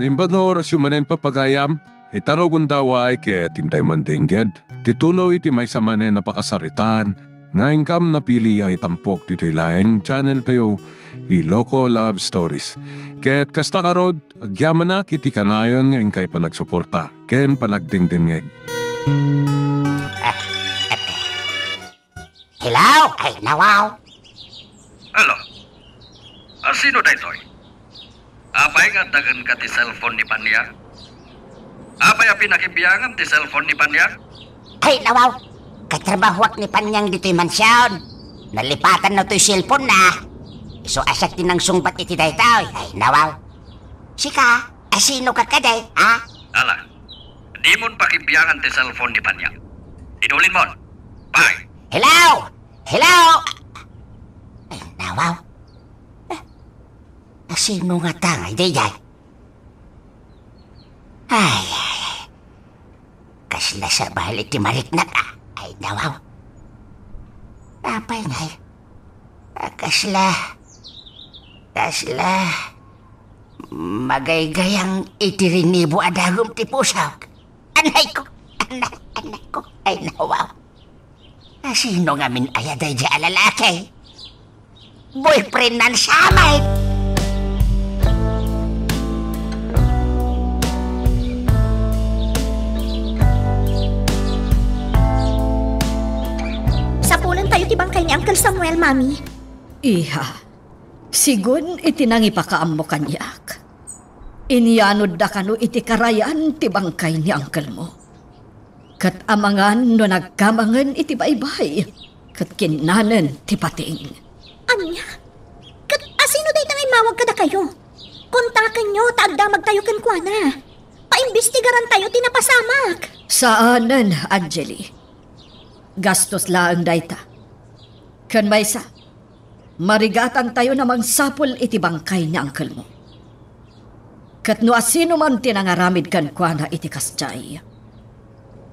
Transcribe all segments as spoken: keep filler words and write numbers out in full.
Naimbag nga orasyo manen, papagayam, ita no gundaway ket intay mandengngeg ti tuloy ti maysa manen a pakasaritaan nga inkam napili a itampok ditoy laeng channel tayo, Iloko Love Stories. Ket kasta ngarud, agyamanak iti kanayon nga inkay panagsuporta ken panagdengdengngeg. Hello? Ay, nawaw. Hello? A, sino daytoy? Apay nga adda kenka ti cellphone ni Panyang? Apay a pinakibiangam ti cellphone ni Panyang? Ay, nawaw. Katrabahuak ni Panyang ditoy mansion. Nalipatanna toy cellphone na. Isu a siak ti nangsungbat iti daytoy. Ay, nawaw. Sika, asino ka kadi, ha? Ala, dimon pakibiangan ti cellphone ni Panyang. Idulinmon. Bye. Hello? Hello? Ay, nawaw. Eh, asino ngata nga idi, ay? Ay, ay, ay. Kasla sabali ti mariknak, a. Ay, nawaw. Apay ngay? A, kasla, kasla magaygayang iti rinibo a dagum ti pusok. Anay ko, anay, anay ko. Ay, nawaw. Asino ngamin aya daydiay a lalaki? Boyfriend nan siya met. Sapulan tayo ti bangkay ni Uncle Samuel, Mami. Iha, sigun iti nangipakaammo kaniak, inyanodda kano iti karayan ti bangkay ni uncle mo. Ket amangan no naggamangen iti baybay, ket kinnanen ti pating. Ania? Ket asino dayta nga immawag kadakayo? Kontakenyo ta agdamagtayo kenkuana. Paimbestigarantayo ti napasamak. Saanen, Angeli. Gastos laeng dayta. Ken maysa, marigatantayon a mangsapul iti bangkay ni uncle mo. Ket no asino man ti nangaramid kenkuana iti kasdiay,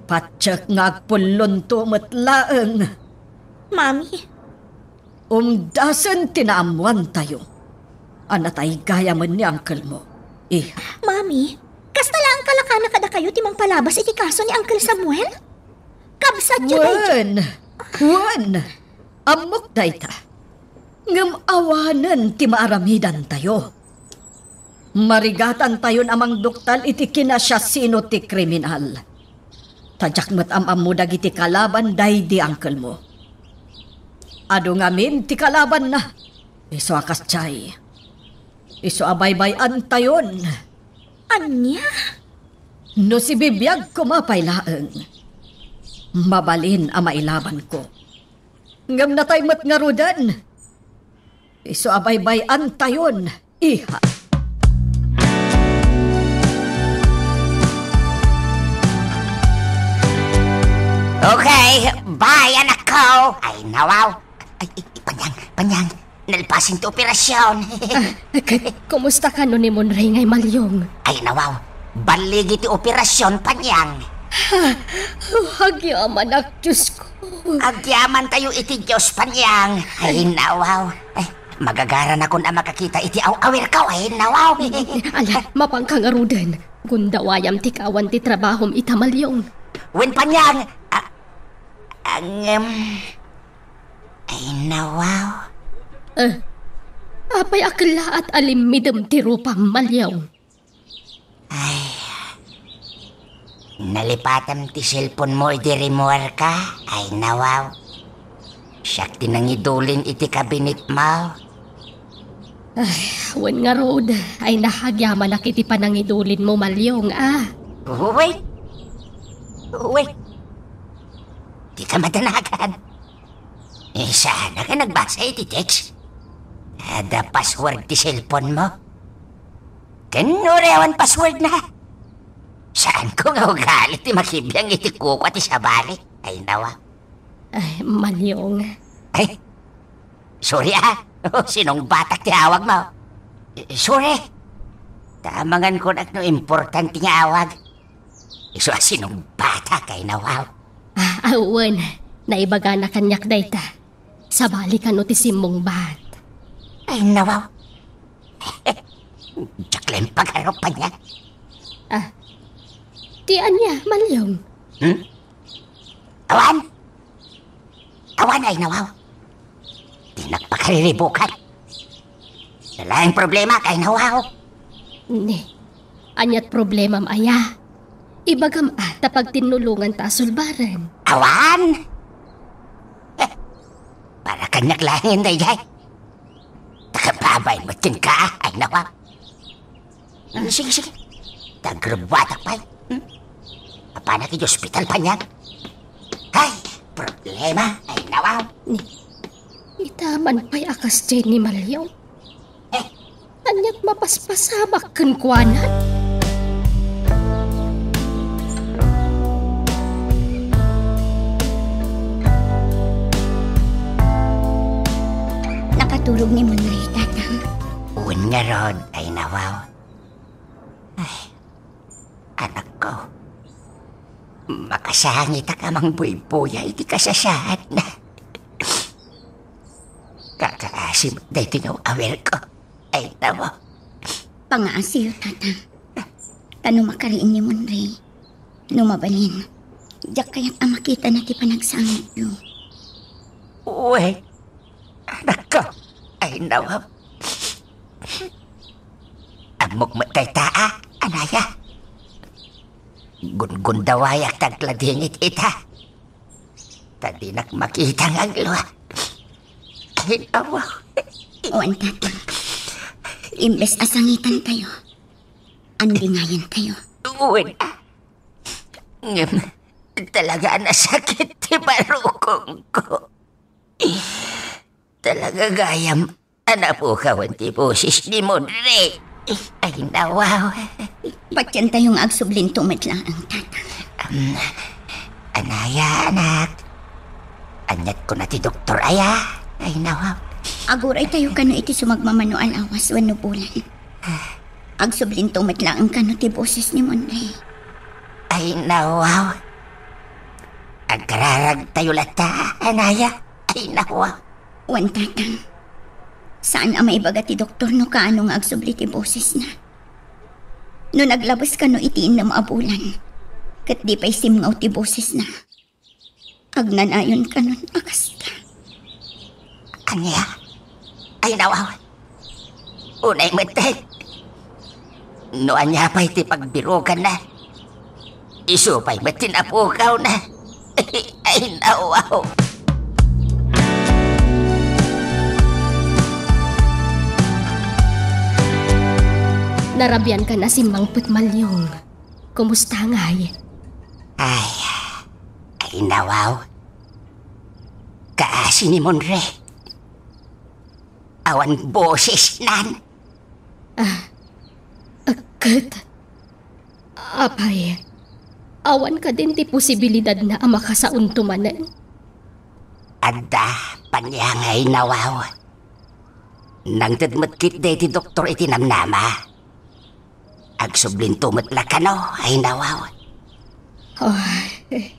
patiek nga agpullonto met laeng. Mami. Umdasen ti naammoantayo a natay gayamen ni uncle mo, iha. Mami, kasta laeng kalakana kadakayo ti mangpalabas iti kaso ni Uncle Samuel? Kabsatyo daytoy. Wen, wen. Ammok dayta. Ngem awanen ti maaramidantayo. Marigatantayon a mangduktal iti kinasiasino ti kriminal. Ta diak met am-ammo dagiti kalaban daydi uncle mo. Adu ngamin ti kalabanna. Isu a kasdiay, isu a baybay-antayon. Ania? No sibibiag koma pay laeng, mabalin a mailabanko. Ngem natay met ngaruden. Isu a baybay-antayon, iha. Okay, bye, anakko. Ay, nawaw. Ay, ay, Panyang, Panyang, nalpasen ti operasion. Ah, ket kumusta kano ni Monray ngay, Malyong? Ay, nawaw. Balligi ti operasion, Panyang. Ha? Agyamanak, Diosko. Agyamantayo iti Dios, Panyang. Ay, nawaw. Ay, magagaranakon a makakita iti aw-awirko. Ay, nawaw. Ala, mapanka ngaruden. Gundawayam ti kaawan ti trabahom ita, Malyong. Wen, Panyang. A-, ngem, ay, nawaw. Eh, apay a kellaat a limmidem ti rupam, Malyong? Ay, nalipatam ti cellphone mo idi rimmuarka? Ay, nawaw. Siak ti nangidulin iti kabinet mo. Ay, wen ngarud, ay nahagyamanak iti panangidulin mo, Malyong, a. Wait. Wait. Dika madanagan. Eh, saan ka nagbasa iti text? Adda password ti cellphone mo? Ken uray awan password na. Saanko nga ugali ti makibiang iti kukua ti sabali. Ay, nawa. Ay, Malyong. Ay, sorry, ah. Sinungbatak ti awag mo. Eh, sorry. Ta amangan kunak no importante nga awag. Isu a sinungbatak, ay, nawa. Ah, awan. Naibagana kaniak dayta. Sabali kano ti simmungbat. Ay, nawa. Diak laeng pagarup, Panyang. Ah, ti ania, Malyong? Hmm? Awan! Awan, Ay Nawaw. Dinak pakariribukan. Nalaing problema, Ay Nawaw. Ne, ania't problemam aya? Ibagam a ta pagtinnulonganta a sulbaren. Awan! Eh, para kaniak laengen daydiay. Takababay met kenka, Ay Nawaw. Ah, sige, sige. Tagrubuatak pay. Hmm? Apanak iti ospital, Panyang. Ay, problema, Ay Nawaw. Ni, ita man pay a kas diay ni Malyong. Eh. Ania't mapaspasamak kenkuana? Nakaturog ni Monre, Tatang? Wen ngarud, Ay Nawaw. Ay, anakko. Makasangitak a mangbuybuya iti kasasaadna. Kakaasi met daytoy nga awerko. Ay, Nawaw. Pangaasiyo, Tatang. Ta no makariing ni Monre, no mabalin, diak kayat a makitana ti panagsangityo. Wen, anakko. Ay, Nawaw. Ammok met dayta, a, anaya. Gungundawayak ti agladingit ita. Ta dinak makita nga aglua. Ay, Nawaw. Wen, Tatang. Imbes a sangitantayo, andingayantayo. Wen, a. Ngem, talaga a nasakit ti barukongko. Talaga gayam a napukawan ti boses ni Monre. Ay, Nawaw. Patientayo nga agsublinto met laeng, Tatang. Am, anaya, anak? Ania't kuna ti doktor aya? Ay, Nawaw. Aguraytayo kano iti sumagmamano a lawas wenno bulan. Agsublinto met laeng kano ti boses ni Monre. Ay, Nawaw. Agraragtayo latta, anaya? Ay, Nawaw. Wen, Tatang. Saan a maibaga ti doktor no kaano nga agsubli ti bosesna. No naglabes kano iti innem a bulan, ket di pay simngaw ti bosesna, agnanayon kanon a kasta. Ania? Ay, Nawaw. Unay met. No ania pay ti pagbirukanna, isu pay met ti napukawna. Ay, Nawaw. Narabiankan a simmangpet, Malyong. Kumusta ngay? Ay, ay, Nawaw. Kaasi ni Monre. Awan bosesnan. Ah, ket, apay, awan kadin ti posibilidadna a makasaonto manen? Adda, Panyang, ay, Nawaw. Nangted met ketdi ti doktor iti namnama. Agsublinto met la kano, ay, Nawaw. Ay.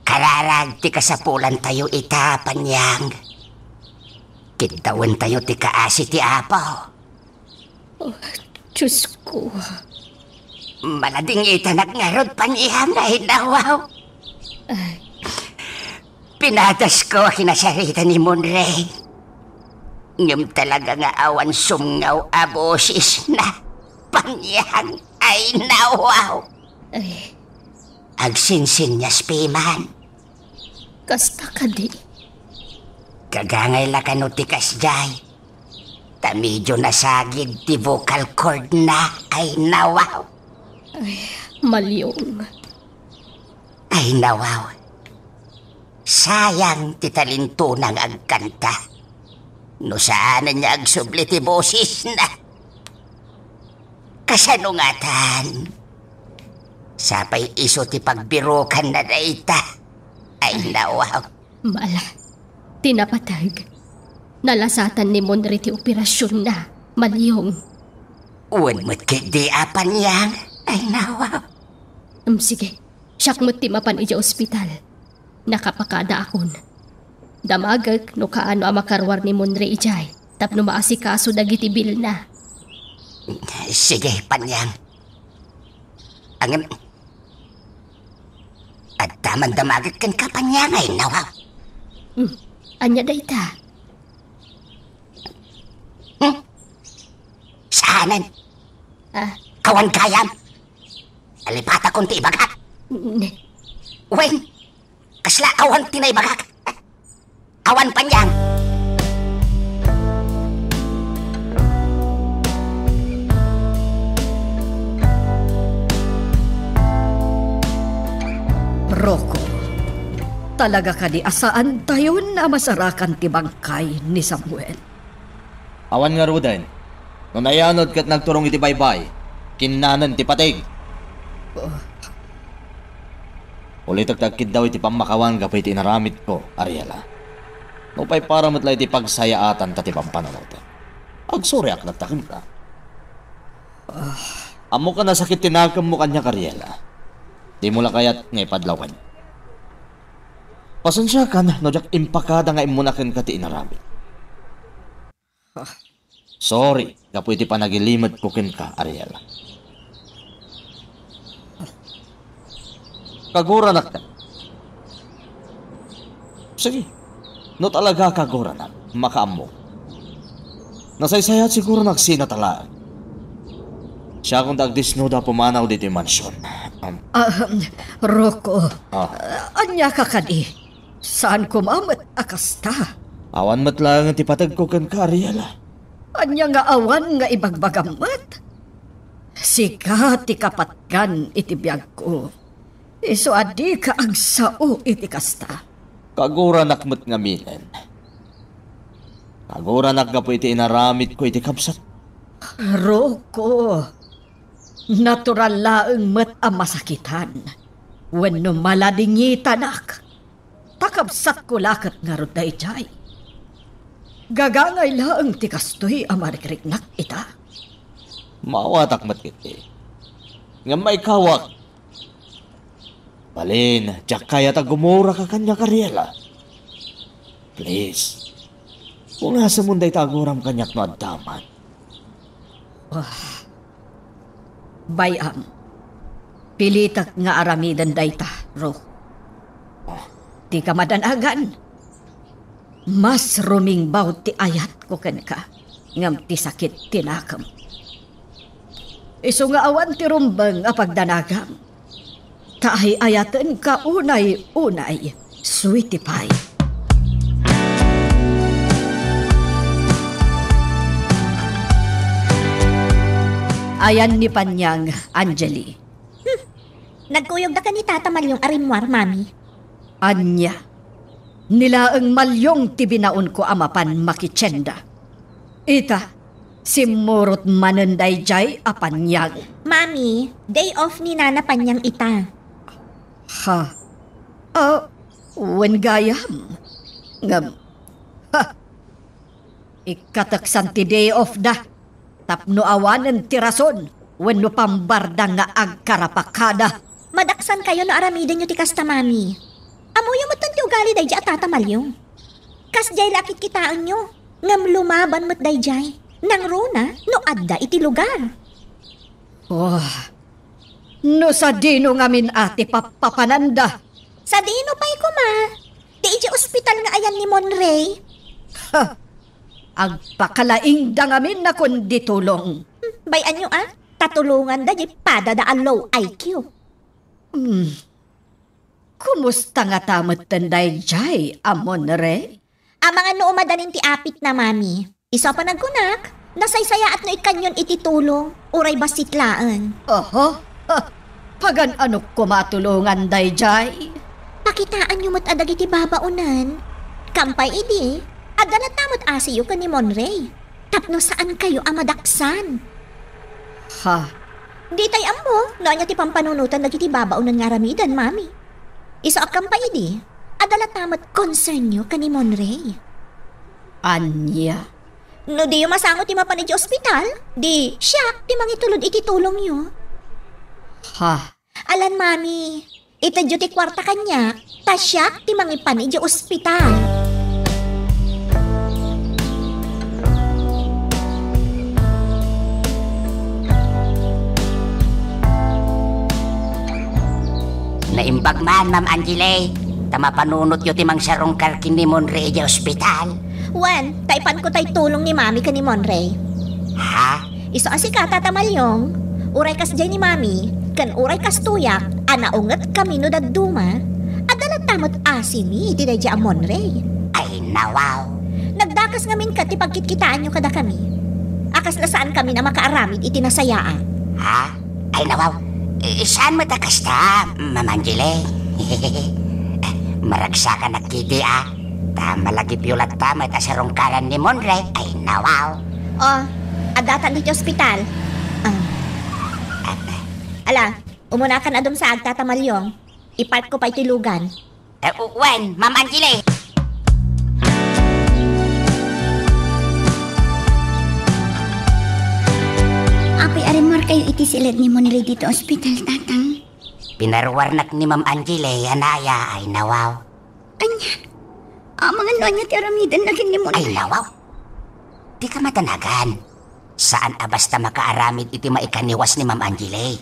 Kararag ti kasapulantayo ita, Panyang. Kiddawentayo ti kaasi ti Apo. Oh, Diosko. Maladingitanak ngarud, Panyang, ay, Nawaw. Ay. Pinatasko a kinasarita ni Monre. Ngem talaga nga awan sumngaw a bosesna. Panyang, ay, Nawaw. Ay. Agsinsinnias piman. Kasta kadi? Gagangay la kano ti kasdiay. Ta medio nasagid ti vocal cordna, ay, Nawaw. Ay, Malyong. Ay, Nawaw. Sayang ti talentona nga agkanta. No saanen nga agsubli ti bosesna. Kasano ngatan? Sapay isu ti pagbirukanna dayta. Ay, Nawaw. Mala, ti napateg. Nalasatan ni Monre ti operasionna, Malyong. Wen met ketdi a, Panyang. Ay, Nawaw. Em, sige. Siak met ti mapan idiay ospital. Nakapakadaakon. Damagek no kaano a makaruar ni Monre idiay tapno maasikaso dagiti bilna. Sige, Panyang. Ngem, adda man damagek kenka, Panyang, ay, nawa. Hmm, ania dayta? Hmm? Saanen? Ah. Awan gayam. Alipatakon ti ibagak. Ne. Wen, kasla awan ti naibagak. Awan, Panyang. Rocco, talaga kadi a saantayon a masarakan ti bangkay ni Samuel? Awan ngaruden. No nayanod ket nagturong iti baybay, kinnanen ti pateg. Oh. Ulitek ti agkiddaw iti pammakawan gapu iti inaramidko, Ariela. Nupay para met la iti pagsayaatan ta ti pampanunoten. Agsoriak latta kenka. Ah. Ammok a nasakit ti nakemmo kaniak, Ariela. Dimo la kayat nga ipadlaw kaniak. Pasensiakan no diak impakada nga immuna kenka ti inaramid. Sorry gapu iti panagilimetko kenka, Ariela. Kaguranakka. Sige. No talaga kaguranakka, makaammo. Nasaysayaat siguro nga agsina ta laeng. Siakon ta agdesnudo a pumanaw ditoy mansion. Um, Ahem, Rocco, Ah. Ania ka kadi? Saan koma met a kasta? Awan met laeng ti pategko kenka, Ariela. Ania nga awan nga ibagbagam met? Sika ti kapatgan iti biagko. Isu a dika agsao iti kasta. Kaguranak met ngaminen. Kaguranak gapu iti inaramidko iti kabsat. Rocco, natural laeng met a masakitan wenno maladingitanak. Ta kabsatko la ket ngarud daydiay. Gagangay laeng ti kastoy a marikriknak ita. Maawatak met iti. Ngem maikawak. Balin, diak kayat a gumuraka kaniak, Ariela. Please. Pungasemon dayta aguram kaniak no adda man. Ah. Bay-am, pilitek nga aramiden dayta, Ro. Ah. Dika madanagan. Mas rumingbaw ti ayatko kenka, ngem ti sakit ti nakem. Isu nga awan ti rumbeng a pagdanagam. Ta ay-ayatenka unay-unay, sweetie pie. Ayan ni Panyang, Angeli. Hmm. Nagkuyogda ken ni Tata Malyong a rimmuar, Mami. Ania? Ni laeng Malyong ti binaonko a mapan makitienda. Ita, simmurot manen daydiay a Panyang. Mami, day off ni Nana Panyang ita. Ha? Ah, wen gayam. Ngem, ha? Ikkateksan ti day off da. Tapno awanen ti rason wenno pambarda nga agkarapakada. Madaksankayo no aramidenyo ti kasta, Mami. Ammoyo metten ti ugali daydiay a Tata Malyong. Kasdiay la a kitkitaenyo, ngem lumaban met daydiay. Nangruna no adda iti lugar. Oh, no sadino ngamin a ti pappapananda? Sadino pay koma? Ti idiay ospital nga ayan ni Monray? Ha! Agpakalaingda ngamin a kundi tulong. Hmm, bay-anyo a, ta tulonganda diay padada a low I Q. Hmm. Kumusta ngata metten daydiay a Monray? Amangan no umadanin ti apitna, Mami. Isu a panagkunak, nasaysayaat no ikkanyon iti tulong, uray bassit laeng. Oho, ha, pagan-anok koma a tulongan daydiay. Pakitaanyo met a dagiti babaonen. Kampay idi, adda latta met asiyo ken ni Monray. Tapno saankayo a madaksan. Ha? Ditay ammo no ania ti pampanunotan dagiti babaonen nga aramiden, Mami. Isu a kampay idi, adda latta met konsernyo ken ni Monray. Ania? No diyo masango ti mapan idiay ospital, di siak ti mangitulod iti tulongyo. Ha? Alan, Mami, itedyo ti kuarta kaniak, ta siak ti mangipan idiay ospital. Pagman, Ma'am Angeli, ta mapanunotyo ti mangsarungkar ken ni Monre idiay ospital. Wen, ta ipanko tay tulong ni Mami ken ni Monre. Ha? Isu a sika, Tata Malyong, uray kasdiay ni Mami, ken uray kastoyak a naungetkami no dadduma, adda latta met asimi iti daydiay a Monre. Ay, nawaw. Nagdakes ngamin ket ti pagkitkitaanyo kadakami. A kasla saankami a makaaramid iti nasayaat. Ha? Ay, nawaw. Eh, saan met a kasta, Ma'am Angeli? Maragsakanak ketdi, a. Ta malagipyo latta met a sarungkaran ni Monre. Ay, nawaw. O, addatan ditoy ospital. Ah. Ala, umunakan a dumsaag, Tata Malyong. Iparkko pay ti lugan. Eh, u-, wen, Ma'am Angeli. Apay a rimmuarkayo iti siled ni Monre ditoy ospital, Tatang? Pinaruarnak ni Ma'am Angeli, anaya, ay, nawaw. Ania? Amangan no ania ti aramidenna ken ni Monre? Ay, nawaw. Dika madanagan. Saan a basta makaaramid iti maikaniwas ni Ma'am Angeli.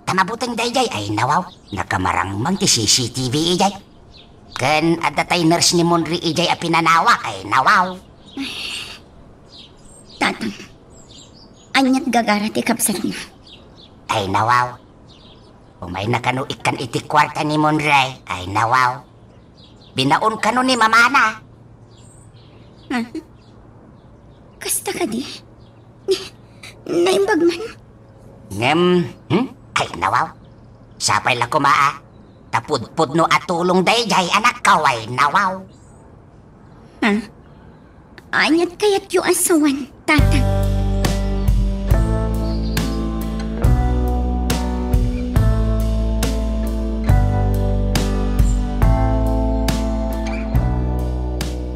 Ta mabuteng daydiay, ay, nawaw. Nakamarangmang ti C C T V idiay. Ken adda tay nurse ni Monre idiay a pinanawak, ay, nawaw. Tatang, aniat gagara ti kabsatna? Ay, nawaw. Umayna kano ikkan iti kuarta ni Monre, ay, nawaw. Binaon kano ni mamana. Ha? Kasta kadi? Naimbag man? Ngem, hmm? Ay, nawaw. Sapay la koma, a. Ta pudpudno a tulong daydiay, anakko, ay, nawaw. Ha? Aniat kayatyo a sawen, Tatang?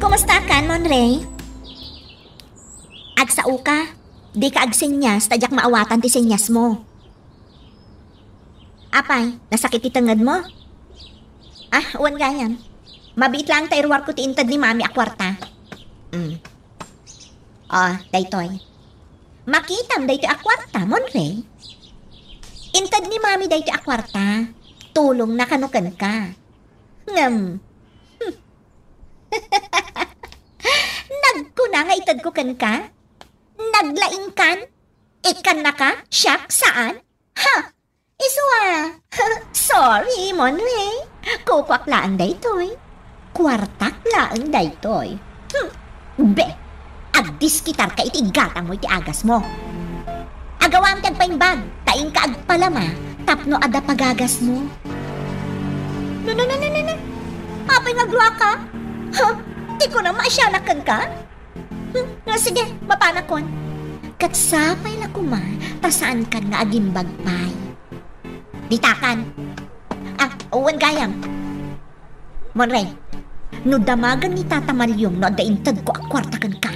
Kumustakan, Monre? Agsaoka? Dika agsenyas ta diak maawatan ti senyasmo. Apay, nasakit ti tengngedmo? Ah, wen gayam. Mabiit laeng ta iruarko ti inted ni Mami a kuarta. Mm. O, daytoy. Makitam daytoy a kuarta, Monre. Inted ni Mami daytoy a kuarta. Tulongna kano kenka. Ngem. Hmm. Nagkuna nga itedko kenka? Naglaingkan? Ikkannaka? Siak? Saan? Ha? Isu a. Sorry, Monre. Kukuak laeng daytoy. Kuartak laeng daytoy. Hmm. Be, agdiskitarka iti igatangmo iti agasmo. Agawam ti agpaimbag, ta inka agpalama tapno adda pagagasmo. No, no, no, no, no, no. Apay nga agruaka? Ha? Ti kunam maasianak kenka? Hmm, ah, sige, mapanakon. Ket sapay la koma ta saankan nga agimbag pay. Ditakan. Ah, wen gayam. Monre, no damagen ni Tata Malyong no adda intedko a kuarta kenka,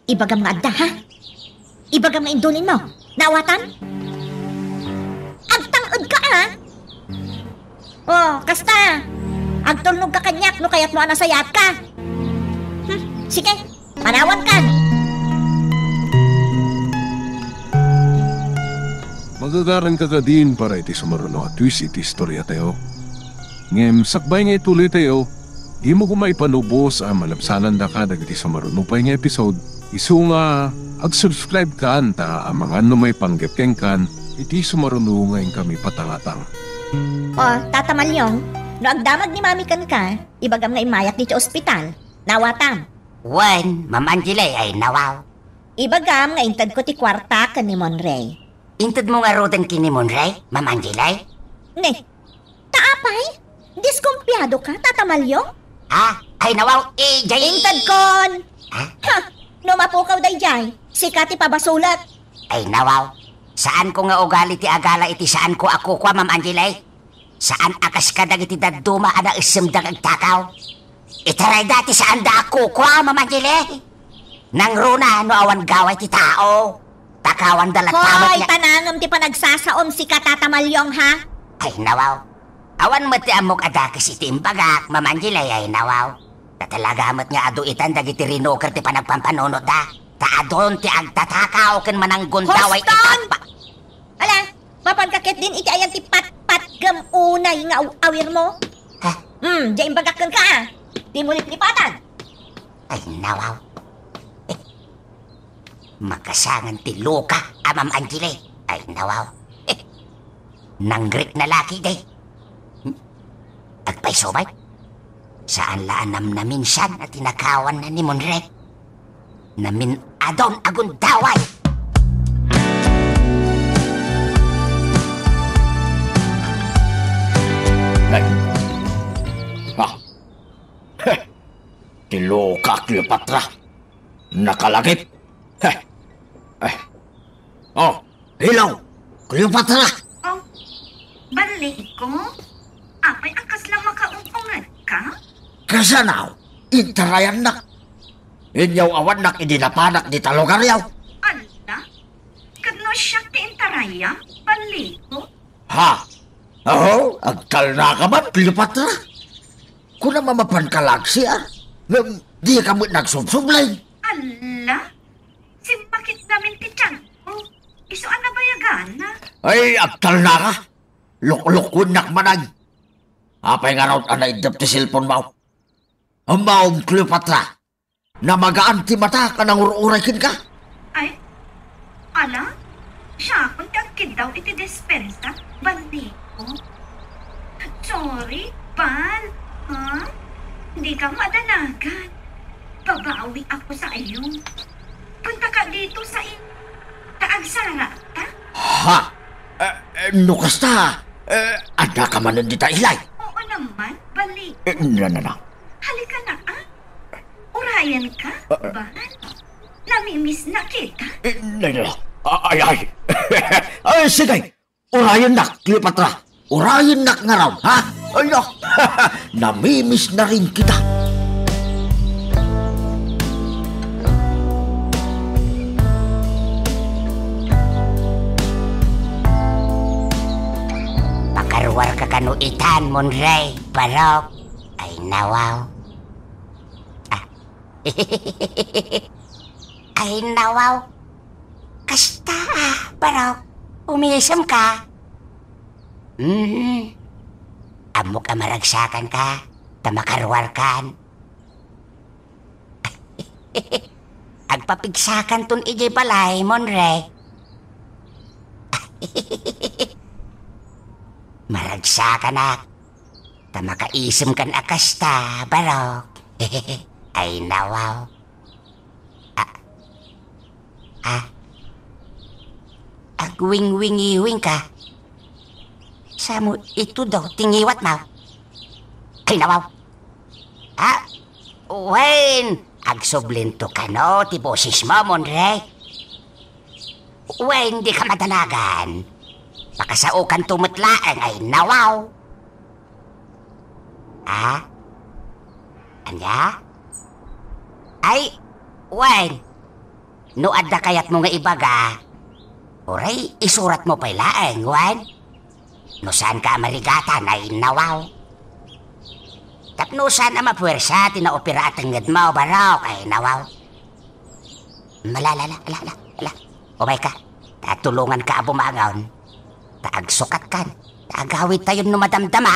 ibagam nga adda, ha? Ibagam nga indulinmo. Naawatam? Agtang-edka, a? Oh, kasta. Agtulnogka kaniak no kayatmo a nasayaatka. Hmm, sige, panawankan. Magagaranka kadin para iti sumaruno a twist iti istoriatayo. Ngem sakbay nga ituloytayo, dimo koma ipanubos a malabsanandaka dagiti sumaruno pay nga episode. Isu nga, ag-subscribe kan ta amangan no maipanggep kenkan iti sumaruno nga inkami patangatang. O, Tata Malyong, no agdamag ni Mami kenka, ibagam nga immayak ditoy ospital. Naawatam? Wen, Ma'am Angeli, ay, nawaw. Ibagam nga intedko ti kuarta ken ni Monre. Intedmo ngaruden ken ni Monre, Ma'am Angeli? Ne, ta apay? Diskumpiadoka, Tata Malyong? Ha? Ay, nawaw, eh, jay- Intedkon! Ha? Ha! No mapukaw dayjay, sika ti pabasolek. Ay, nawaw. Saanko nga ugali ti agala iti saanko a kukua, Ma'am Angeli. Saan a kas kadagiti dadduma a naissemda nga agtakaw. Itarayda ti saanda a kukua, Ma'am Angeli. Nangruna no awan gaway ti tao. Takawanda latta met Hoy, nga tanangem ti panagsasaom, sika, Tata Malyong, ha? Ay, nawaw. Awan met ti ammok a dakes iti imbagak, Ma'am Angeli, ay, nawaw. Ta talaga met nga adu itan dagiti rinuker ti panagpampanunotda. Ta adun ti agtatakaw ken mananggundaway iti Huston! Ala, mapanka ketdin iti ayan ti patpatgem unay nga aw-, awirmo? Hmm, diay imbagak kenka, a. Dimo liplipatan. Ay, nawaw. Eh, makasangan ti luka a Ma'am Angeli. Ay, nawaw. Eh, nangritna la ketdi. Hmm? Agpayso pay. Saan la a namnaminsan a tinakawanna ni Monre. Namin-adun a gundaway. Ay. Ah. Heh. Ti luka, Cleopatra. Nakalagip. Heh. Eh. Oh, hello, Cleopatra! Oh, Baliko? Apay a kasla makaung-ungadka? Kasano? Intarayannak. Inyaw-awannak idi napanak dita lugaryo. Ala? Ket no siak ti intarayam, Baliko? Ha? Aho, agtalnaka man, Cleopatra? Kunam a mapanka la agsiar, ngem dika met nagsubsubli. Ala? Simmakit ngamin ti tianko. Isu a nabayagana. Ay, agtalnaka. Luklukuennak manen. Apay ngarud a naiddep ti cellphone-mo? Ammom, Cleopatra. Namagaan ti matak a nangur-uray kenka. Ay, ala? Siakon ti agkiddaw iti despensa, Baliko. Sorry, Bal. Ha? Dika madanagan. Babawi ako sa iyo. Punta ka dito sa in-, ta agsarata. Ha? Eh, eh, no kasta, eh, adda ka manen dita, Ilay? Oo naman, Baliko. Eh, na, na, na. Halika na, ah. Urayan ka, Ah, ah. Bal. Namimiss na kita. Eh, na, na, na. Ah, ay, ay. Ay, sige. Urayennak, Cleopatra. Urayennak ngarud, ha? Ay, no. Namimiss na rin kita. Pakaruarka kano itan, Monre, Barok. Ay, nawaw. Ah. Ay, nawaw. Kasta, ah, Barok. Umisemka. Hmm. Ammok a maragsakanka, ta makaruarkan. Agpapigsakanton idiay balay, Monre. Maragsakanak, ta makaisemkan a kasta, Barok. Ay, nawaw. Ah. Ah. Agwingwingiwingka. Samo itudo ti ngiwatmo. Ay, nawaw. Ah, wen, agsublinto kano ti bosesmo, Monre? Wen, dika madanagan. Pakasaokanto met laeng, ay, nawaw. Ah? Ania? Ay, wen. No adda kayatmo nga ibaga, uray isuratmo pay laeng, wen? No saanka a marigatan, ay, nawaw. Tapno saan a mapuersa ti naopera a tengngedmo, Barok, ay, nawaw. Ala, ala, ala, ala, ala, ala. Umayka, ta tulonganka a bumangon. Ta agsukatkan, ta agawidtayon no madamdama.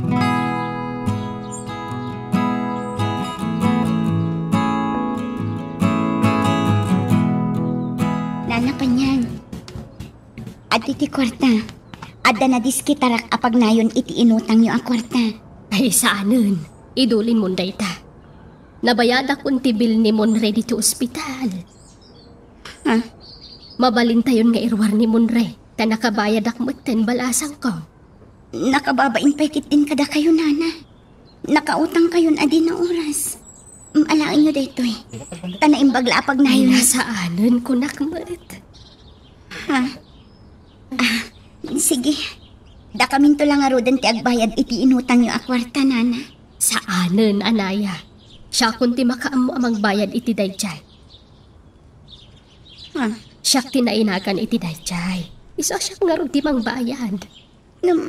Nana Panyang, adtoy ti kuarta. Adda nadiskitarak a pagnayon iti inutangyo a kuarta. Ay, saanen. Idulinmon dayta. Nabayadakon ti bill ni Monre ditoy ospital. Ha? Mabalintayon nga iruar ni Monre, ta nakabayadak metten balasangko. Nakababain pay ketdin kadakayo, nana. Nakautangkayon a dina oras. Mm, alaenyo daytoy. Ta naimbag la a pagnayon. Ay, saanen, kunak met. Ha? Ah, sige. Dakaminto la ngaruden ti agbayad iti inutangyo a kuarta, nana. Saanen, anaya. Siakon ti makaammo a mangbayad iti daydiay. Ah. Siak ti nainagan iti daydiay. Isu a siak ngarud ti mangbayad. Ngem,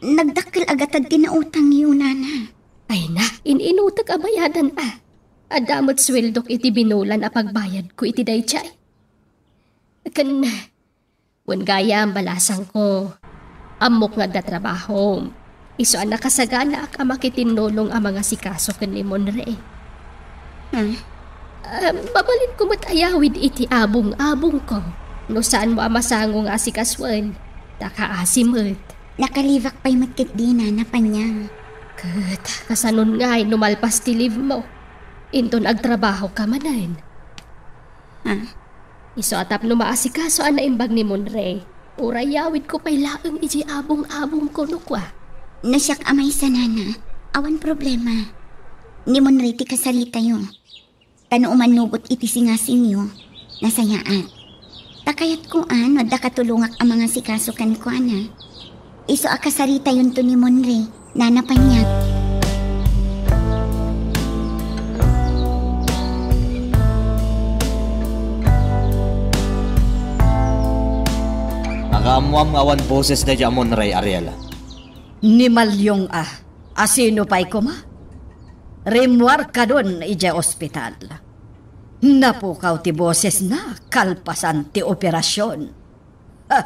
nagdakkel a gatad ti nautangyo, nana. Ay na, in-inutek a bayadan a. Adda met sueldok iti binulan a pagbayadko iti daydiay. Ken, wen gayam, balasangko, ammok nga adda trabahom. Isu a nakasaganaak a makitinnulong a mangasikaso ken ni Monre. Hmm? Ah, mabalinko met a yawid iti abong-abongko. No saanmo a masango nga asikasuen, ta kaasi met. Nakalibak pay met ketdi, Nana Panyang. Ket kasanon ngay no malpas ti leave mo? Inton agtrabaho ka manen. Ah? Isu a tapno maasikaso a naimbag ni Monre, uray yawidko pay laeng idiay abong-abongko no kua. No siak a maysa, Nana, awan problema. Ni Monre ti kasaritayo. Ta no umanugot iti singasinyo, nasayaat. Ta kayatko a no adda katulongak a mangasikaso kenkuana. Isu a kasaritayonto ni Monre, Nana Panyang. Nakaammoam nga awan boses daydi a Monre, Ariela. Ni Malyong a, asino pay koma? Rimmuar kadun idiay ospital. Napukaw ti bosesna kalpasan ti operasion. Ha!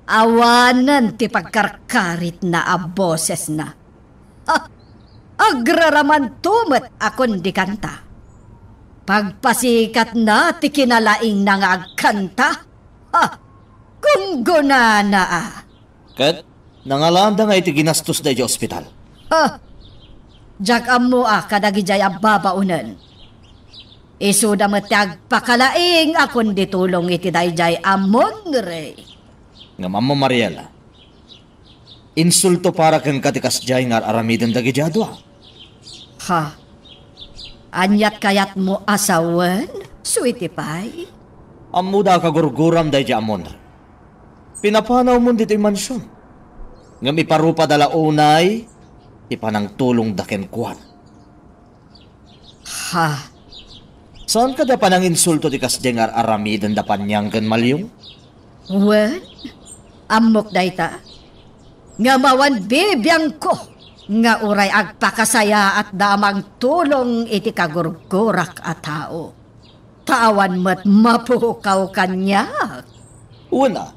Awanen ti pagkarkaritna a bosesna. Ha! Agraramanto met a kundi kanta. Pagpasikatna ti kinalaingna nga agkanta. Ha! Gunggonana a. Ket nangalaanda nga iti ginastos daydiay ospital. Ha! Diak ammo a kadagidiay a babaonen. Isuda met ti agpakalaing a kundi tulong iti daydiay a Monre. Ngem ammo, Mariela, insulto para kenka ti kasdiay nga ar-aramiden dagiti a dua. Ha? Aniat kayatmo a sawen, sweetie pie? Ammoda a kagurguram daydiay a Monre. Pinapanawmon ditoy mansion. Ngem iparupada la unay ti panangtulongda kenkuana. Ha? Saan kadi a pananginsulto ti kasdiay nga ar-aramidenda Panyang ken Malyong? Wen, ammok dayta. Ngem awan bibiangko nga uray agpakasayaatda a mangtulong iti kagurgurak a tao. Ta awan met mapukaw kaniak. Wen a,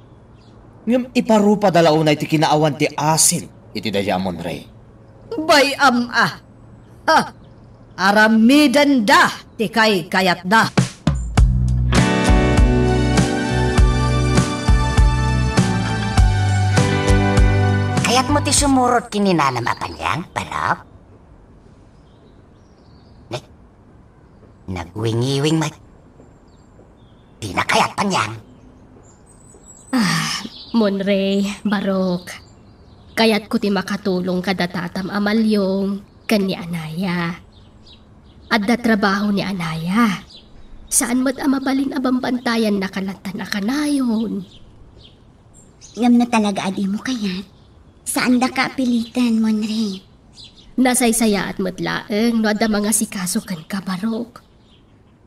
ngem iparupada la unay ti kinaawan ti asin iti daydiay a Monre. Bay-am a. Ha! Aramidenda ti kaykayatda. Kayatmo ti sumurot ken ni nanam a Panyang, barok? Ne? Nagwingiwing met. Dina kayat, Panyang. Ah, Monre, barok. Kayatko ti makatulong kada tatam a Malyong ken ni Anaya. Adda trabaho ni Anaya. Saan met a mabalin a bambantayanna kalattan a kanayon. Ngem no talaga a dimo kayat, saandaka a piliten, Monre. Nasaysayaat met laeng no adda mangasikaso kenka, barok.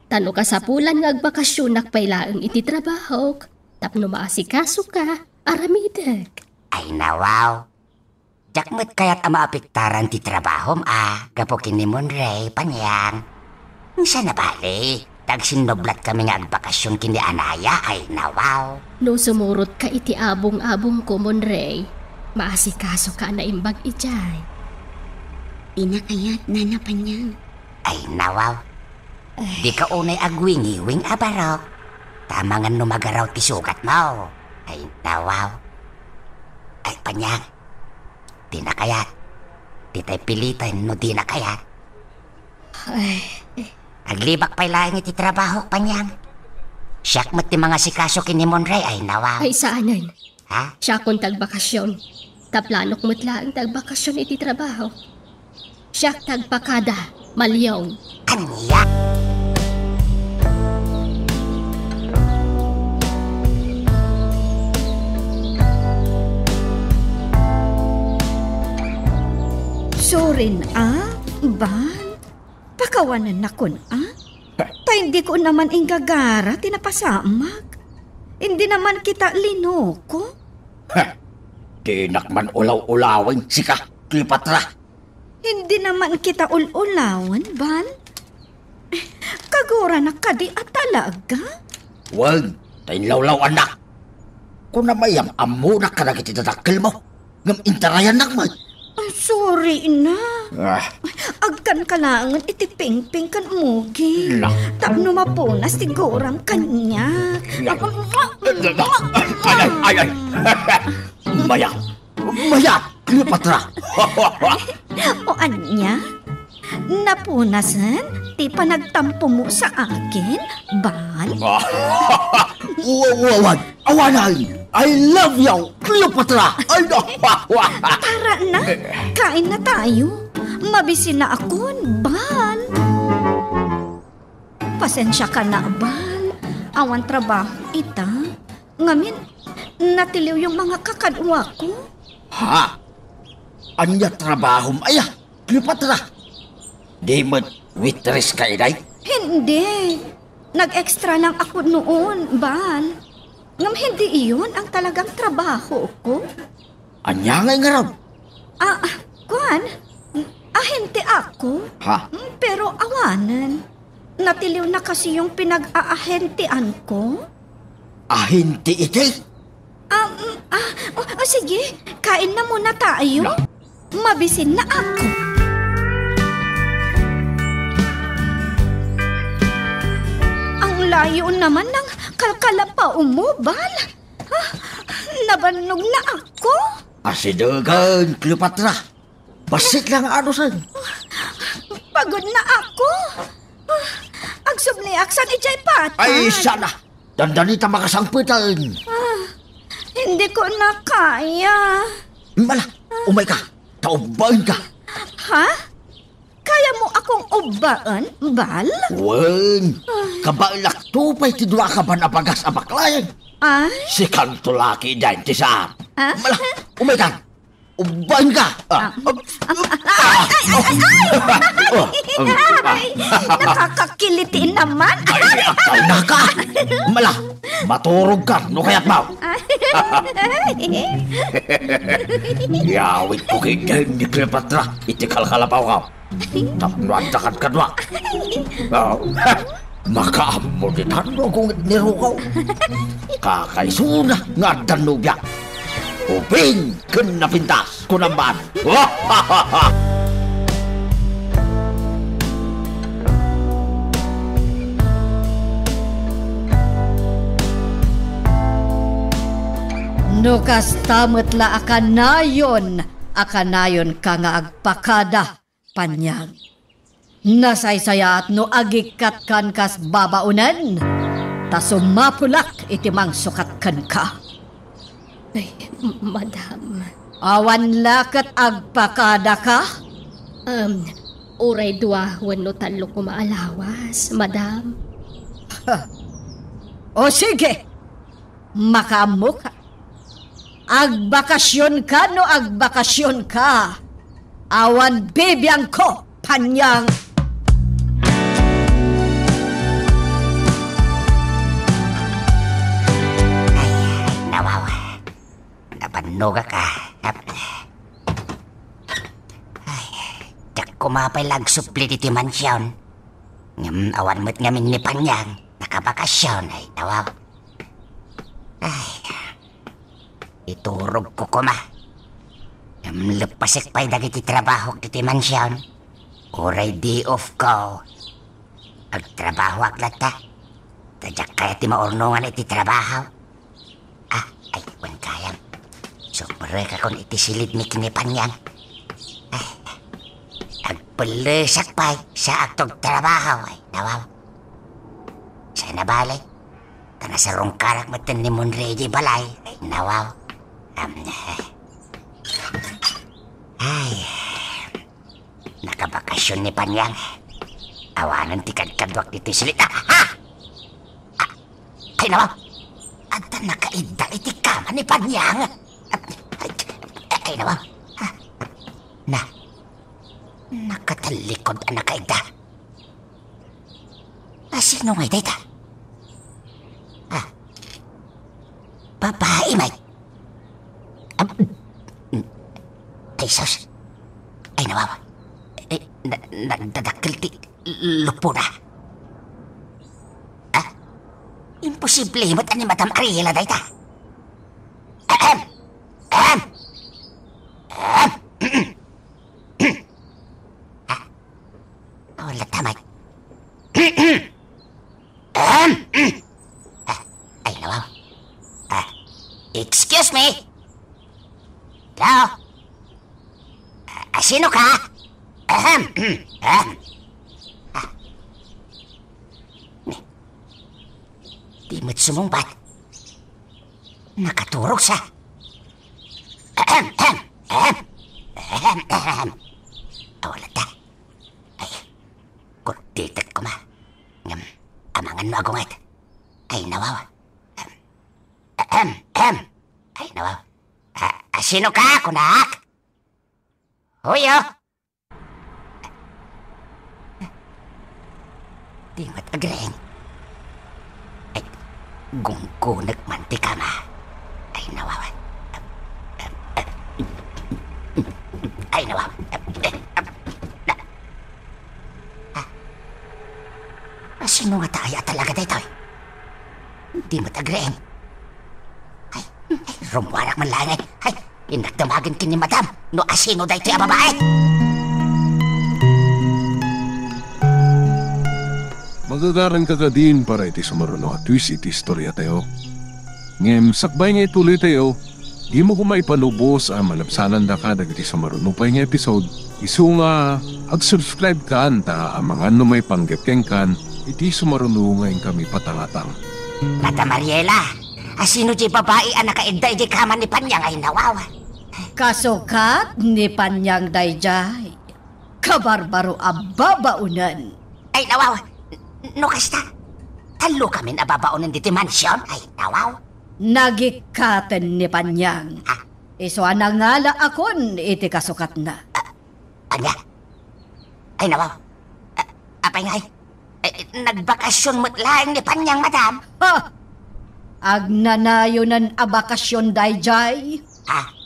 Ta no kasapulan nga agbakasionak pay laeng iti trabahok, tapno maasikasoka, aramidek. Ay, nawaw. Diak met kayat a maapektaran ti trabahom a gapu ken ni Monre, Panyang. Saan a bale, ta agsinnublatkami nga agbakasion ken ni Anaya, ay, nawaw. No sumurotka iti abong-abongko, Monre, maasikasoka a naimbag idiay. Dina kayat, Nana Panyang. Ay, nawaw. Ay. Dika unay agwingiwing a barok. Ta amangan no magaraw ti sugatmo. Ay, nawaw. Ay, Panyang. Dina kayat. Ditay piliten no dina kayat. Ay. Aglibak pay laeng iti trabahok, Panyang. Siak met ti mangasikaso ken ni Monre, ay, nawaw. Ay, saanen. Ha? Siakon ti agbakasion. Ta planok met laeng ti agbakasion iti trabaho. Siak ti agpakada, Malyong. Ania? Surin a, Ban? Pakawanennakon a? Heh. Ta indiko naman inggagara ti napasamak. Indi naman kita linuko. Heh. Dinak man ulaw-ulawen, sika, Cleopatra. Indi naman kita ul-ulawen, Ban. Kaguranak kadi a talaga? Wen, ta inlawlaw-annak. Kunam a iyam-ammonak kadagiti dadakkelmo. Ngem intarayannak met. Sorry na. Ah. Agkanka laengen iti pingping ken mugi. La. Tapno mapunas ti guram kaniak. La. Ay, ay, ay, ay. Mayat. Mayat, Cleopatra. O ania? Napunasen ti panagtampomo sa akin, Bal? Wa-, wa-, wa-, awanan! I love you, Cleopatra! Ay, no. Tara na, kain na tayo. Mabisin na akon, Bal. Pasensiaka na, Bal. Awan trabaho ita. Ngamin, natiliw yung mga kakaduako. Ha? Ania trabahom aya, Cleopatra? Di met waitress ka iday? Hindi. Nag-extra lang ako noon, Bal. Ngem hindi iyon ang talagang trabaho ko. Ania ngay ngarud? Ah, kuan? Ahente ako. Ha? Mm, pero awanen. Natiliw na kasi yung pinag-aahentean ko. Ahente iti? Ah, mm, ah, o, o, sige, kain na muna tayo. Na. Mabisin na ako. Ang layo naman ng kalkalapaw mo, Bal. Ah, nabannog na ako. Asidegen, Cleopatra. Bassit lang nga anusen. Pagod na ako. Ah, agsubliak san idiay patag. Ay, sana. Dandani ta makasangpetan. Ah, hindi ko na kaya. Mala, umay ka. Taubbaen ka. Ha? Kaya mo akong ubbaen, Bal? Wen, kabaelak to pay ti dua ka ban a bagas a baklayen. Ay? Si Kanto laki dyan ti saan. Ah? Mala, umay ka. Ubbaen ka. Ah. Ah. Ay, ay, ay, ay, ay! Oh, um, ah. Ay, nakakakiliti naman. Ay, akal na ka. Mala, maturog ka no kayat mo. Ay. Yawit ko kay Deng ni Cleopatra, iti kalkalapaw ka. Tapno adda kadkadua. Oh. Makaammo ditan no agungit ni Rukaw. Kakaisuna nga addan nobia. Ubing ken napintas, kunam man. No kasta met la a kanayon, a kanayonka nga agpakada, Panyang. Nasaysayaat no agikkat kan kas babaonen, ta sumapulak iti mangsukat kenka. Ay, m-, madam. Awan la ket agpakadaka? Um, uray dua wenno tallo koma a lawas, madam. O sige, makaammoka. Agbakasionka no agbakasionka. Awan bibiangko, Panyang. Ay, nawaw. Napannogak, ah. Ay, diak koma pay la agsupli ditoy mansion. Ngem awan met ngamin ni Panyang. Nakabakasion, ay, nawaw. Ay, iturogko koma. Ngem leppesek pay dagiti trabahok ditoy mansion. Uray day off ko. Agtrabahoak latta. Ta diak kayat ti maurnongan iti trabaho. Ah, ay, wen gayam. Suprekakon iti silid ni Kinipanyang. Ay, agpellesak pay, saakto agtrabaho, ay, nawaw. Saan a bale? Ta nasarungkarak metten ni Monrey idiay balay. Ay, nawaw. Am, ay. Nakabakasion ni Panyang. Awanen ti kadkaduak ditoy silid. Ah! Ah! Ah! Ay, nawaw. Adda nakaidda iti kama ni Panyang. Ay, ay, nawaw. Ah. Na. Nakatallikod a nakaidda. A, sino ngay dayta? Ah. Babai, may. Am, ay, sus. Ay, nawaw. Eh, na-, nagdadakkel ti lupona. Ah? Imposible met a ni Madam Ariela dayta. Ahem! Ahem! Ahem! Ay, nawaw. Ah, excuse me? Hello? Ah, ah, sino ka? Ahem. Ahem. Ah. Ni, di met sumungbat. Nakaturog sa. Ahem, ahem, ahem. Ahem, ahem. Awala ta. Ay, kurditek koma. Ngem, amangan no agunget. Ay, nawaw. Ahem, ahem. Ay, nawaw. Ah, ah, sino ka, kunak? Huyo. Di met agreng. Ay, gunggunek man ti kama. Ay, nawaw. Ay, nawaw. Ah, sino ngata aya talaga daytoy? Di met agreng. Ay, ay, rummuarak man laeng, ay. Ay, innak damagen ken ni Madam no asino daytoy a babae. Magagaranka kadin para iti sumaruno a twist iti istoriatayo. Ngem sakbay nga ituloytayo, dimo koma ipalubos a malabsanandaka dagiti sumaruno pay nga episode, isu nga ag-subscribe kan ta amangan no maipanggep kenkan iti sumaruno nga inkami patangatang. Tata Mariela, asino diay babai a nakaidda idiay kama ni Panyang ay nawaw? Kasukat ni Panyang daydiay. Kabarbaro a babaonen. Ay, nawaw. No kasta, tallo kamin a babaonen diti mansion. Ay, nawaw. Nagikkaten ni Panyang. Ah. Isu a nangala a kun iti kasukatna. Ah, ania? Ay, nawaw. Ah, apay ngay? Eh, nagbakasyon met laeng ni Panyang, madam. Ha! Agnanayonen a bakasyon daydiay. Ha?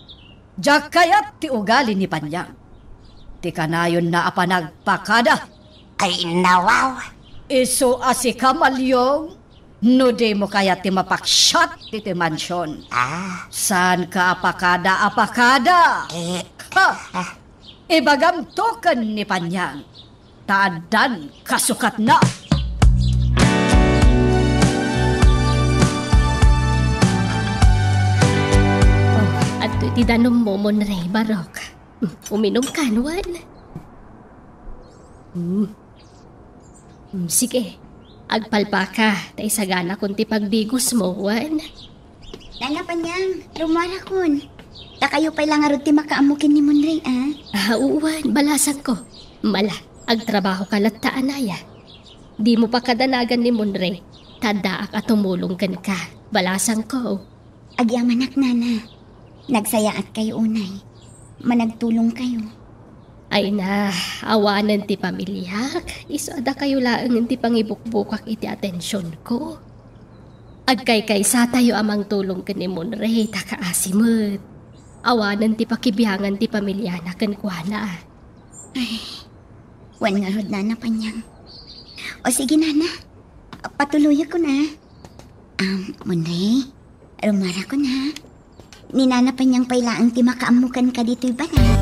Diak kayat ti ugali ni Panyang. Ti kanayonna a panagpakada. Ay, nawaw. Isu a sika, Malyong, no dimo kayat ti mapaksiat iti mansion. Ah. Saanka a pakada a pakada. Eh. Ha! Ah. Ibagamto ken ni Panyang. Ta addan kasukatna. Oh, adtoy ti danummo, Monrey, Barok. Mm, uminumkan, wen? Mm. Mm, sige. Agpalpaka, ta isaganakon ti pagdigosmo, wen? Nana Panyang, rummuarakon. Dakayo pay la ngarud ti makaammo ken ni Monrey, a? Ah, wen, balasangko. Mala, agtrabahoka latta, anaya. Dimo pakadanagan ni Monrey, ta addaak a tumulong kenka. Balasangko. Agyamanak, nana. Nagsayaatkayo unay. Managtulongkayo. Ay na, awanen ti pamiliak, isu a dakayo laengen ti pangibukbukak iti atensionko. Agkaykaysatayo a mangtulong ken ni Monrey ta kaasi met. Awanen ti pakibiangan ti pamiliana kenkuana. Ay, wen ngarud, Nana Panyang. O sige, Nana. Patuloyakon, a. Um, Monrey, rummuarakon, a. Ni Nana Panyang pay laeng ti makaammo kenka ditoy balay.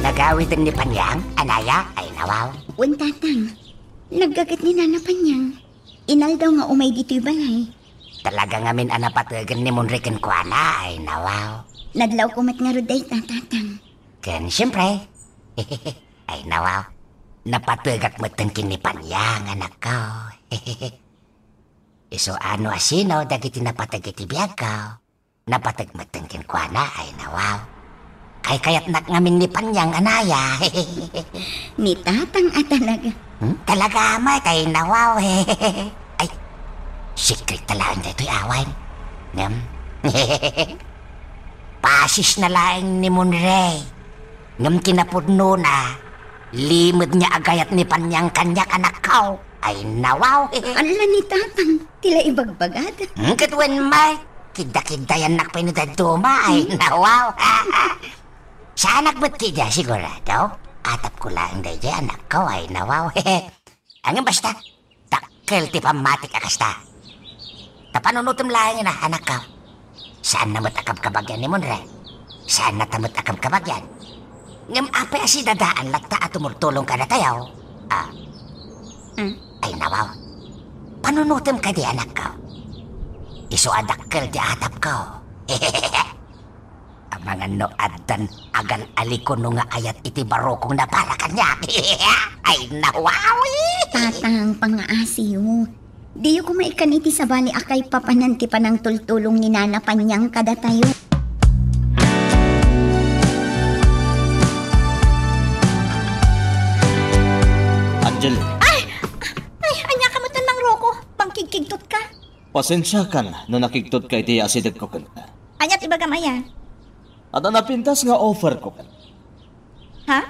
Nagawiden ni Panyang, anaya? Ay, nawaw. Wen, Tatang. Naggaget ni Nana Panyang. Inaldaw nga umay ditoy balay. Talaga ngamin a napategen ni Monrey kenkuana, ay, nawaw. Nadlawko met ngarud dayta, Tatang. Ken, siempre. Ay, nawaw. Napategak metten ken ni Panyang, anakko. Isu a no asino dagiti napateg iti biagko. Napateg metten kenkuana, ay, nawaw. Kaykayatnak ngamin ni Panyang, anaya. Ni Tatang a talaga. Hmm? Talaga met, ay, nawaw. Ay, secret ta laeng daytoy awan. Ngem, pasisna laeng ni Monrey. Ngem kinapudnona, limed nga agayat ni Panyang kaniak, anakko. Ay, nawaw. Ala ni Tatang, ti la ibagbagada. Hmm, ket wen met, kidda-kiddayannak pay no dadduma, ay, hmm? Nawaw. Saanak met kidda, sigurado? Atapko laeng daydiay, anakko, ay, nawaw. Ngem basta, dakkel ti pammatik a kasta. Ta panunotem laengen, anakko. Saanna met a kabkabagyan ni Monrey. Saanna ta met a kabkabagyan. Ngem apay a sidadaan latta a tumultulong kadatayo? Ah. Hmm? Ay, nawaw. Panunotem kadi, anakko. Isu a dakkel ti atapko. Amangan no addan agal-aliko no nga ayat iti barukong nabala kaniak. Ay, nawaw! Tatang, pangngaasiyo. Diyo koma ikkan iti sabali a kaipapanan ti panangtultulong ni Nana Panyang kadatayo. Angel. Ay! Ay, ania ka met, Mangroko? Pangkigkigtot ka? Pasensiakan no nakigtot ka iti asidegko kenka. Ania ti ibagam aya? Adda napintas nga offer ko kenka. Ha?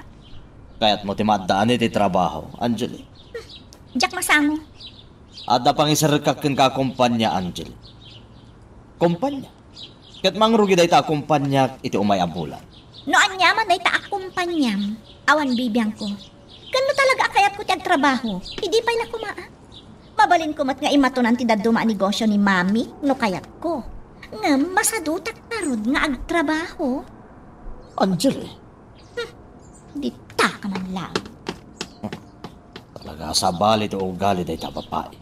Kayatmo ti maaddaan iti trabaho, Angeli? Diak masango. Adda pangiserrekak kenka a kompania, Angeli. Kompania? Ket mangrugi dayta a kompaniak iti umay a bulan. No ania man dayta a kompaniam, awan bibiangko. Ken no talaga a kayatko ti agtrabaho, idi pay la koma, a? Mabalinko met nga imatonan ti dadduma a negosio ni Mami no kayatko. Ngem masadutak ngarud nga agtrabaho. Angeli. Hmm, dita ka man laeng. Talaga a sabali ti ugali dayta a babai.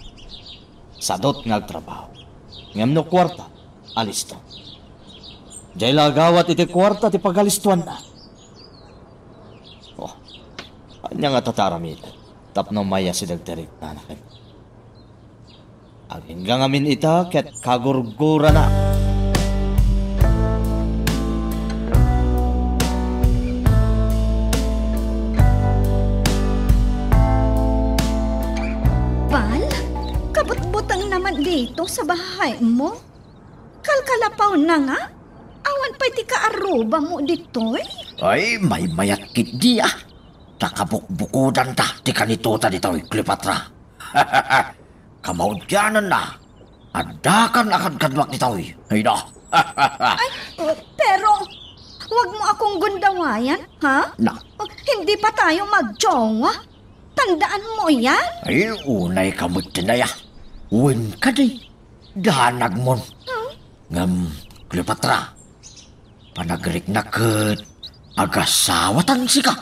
Sadut nga agtrabaho. Ngem no kuarta, alisto. Diay la agawat iti kuarta ti pagalistoanna. Oh, ania ngata ti aramiden tapno maiyasideg ti riknana kenka? Agingga ngamin ita ket kagurgurana. Bal, kabutbutengna man dito sa bahay mo? Kalkalapawna nga? Awan pay ti kaarrubam ditoy? Ay, maymayat ketdi, a. Ta kabukbukodanta ti kanitota ditoy, Cleopatra. Kamaudiananna, addakan a kadkaduak ditoy. Ay, da. Ay, pero wag mo akong gundawayan, ha? Na? Hindi pa tayo magjowa. Tandaan mo yan? Ay, unay ka met ti naya. Wen kadi, danagmon. Hmm? Ngem, Cleopatra, panagriknak ket agasawatan sika.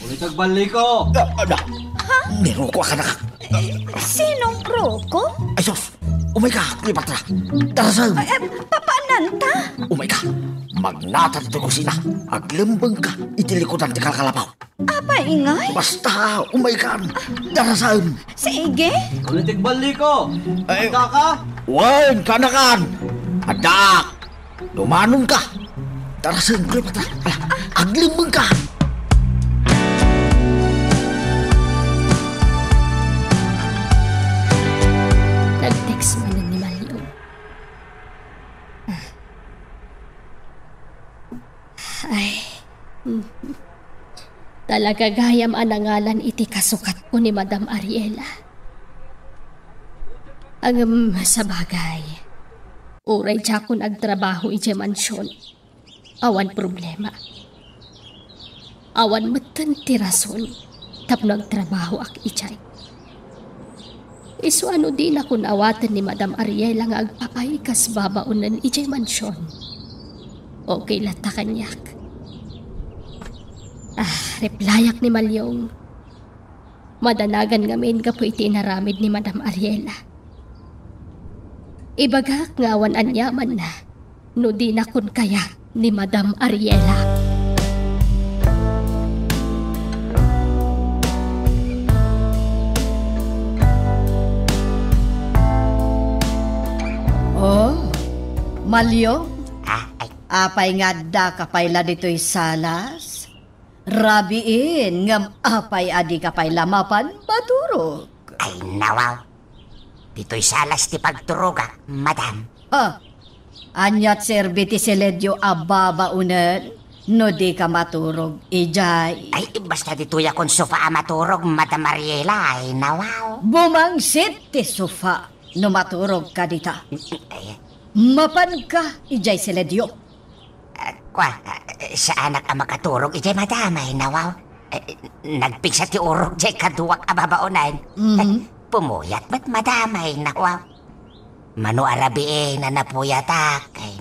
Ulit agballiko. Da, da. Ha? Ni Rocco a kanak. Eh, sinong Rocco? Ay, sus! Umay ka, Cleopatra. Darasem. Eh, eh, papaananta? Umay ka. Magnatan ti kusina. Aglembeng ka iti likudan ti kalkalapaw. Apay ngay? Basta, umay kan. Darasem. Sige. Ulit agballiko. Ay, adda ka? Wen, kanakan. Adda. Dumanon ka. Darasem, Cleopatra. Ala, aglembeng ka. Nag-text man ni Maliong. Ay. Talaga gayam a nangalan iti kasukatko ni Madam Ariela. Ngem, sabagay, uray diakon agtrabaho idiay mansion, awan problema. Awan metten ti rason tapno agtrabahoak idiay. Isu a no dinakon awaten ni Madam Ariela nga agpaay kas babaonen idiay mansion, okay latta kaniak. Ah, replyak ni Maliong. Madanagan ngamin gapu iti inaramid ni Madam Ariela. Ibagak nga awan aniamanna no dinakon kayat ni Madam Ariela. Oh, Maliong? Ah, ay. Apay nga adda ka pay la ditoy salas? Rabiin, ngem apay a di ka pay la mapan maturog? Ay, nawaw. Ditoy salas ti pagturogak, madam. Ha? Aniat serbi ti siledio a babaonen no di ka maturog idiay? Ay, basta ditoyakon sofa a maturog, Madam Ariela, ay, nawaw. Bumangsit ti sofa no maturog ka dita. Ay. Mapan ka idiay siledio. Ah, kua, ah, saanak a makaturog idiay, madam, ay, nawaw. Eh, nagpigsa ti urok diay kaduak a babaonen. Mhm. Eh, pumuyat met, madam, ay, nawaw. Mano a rabii, nanapuyatak, ay,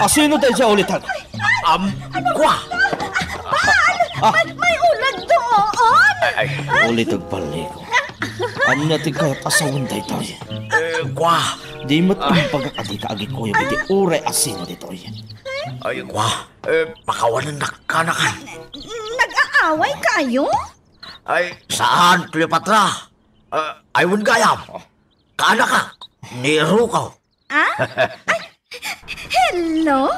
Asino daydiay uliteg? Am, kua. Ah, may, may ulag doon. Ay, ay. Uliteg, Baleko. Ania ti kayat a sawen daytoy? Eh, kua. Di met imbagak a dika agikuyog iti uray asino ditoy. Ay, kua. Eh, pakawanennak, kanakan. Nag-aaway kayo? Ay, saan, Cleopatra? Eh, ay, wen gayam. Kaanaka, ni Ruko. Ah? Ay, hello,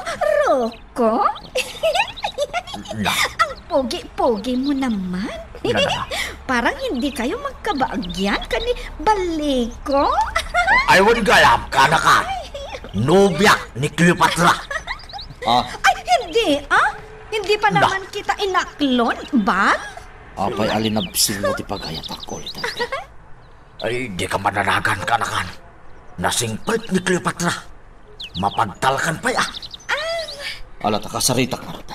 Ruko? Na. Ang pogi-pogi mo naman. Na, na, na. Parang hindi kayo magkabaagyan kani Baleko. Ay, wen gayam, kaanaka. Nobia ni Cleopatra. Ah. Ay, hindi, ah? Hindi pa Na. naman kita inaklon, Bal? Apay a linabsingmo ti pagayatak, uliteg? Ay, dika mananagan, kanakan. Nasingpet ni Cleopatra. Mapagtalkan pay, ah. Ala ta kasaritak ngarud.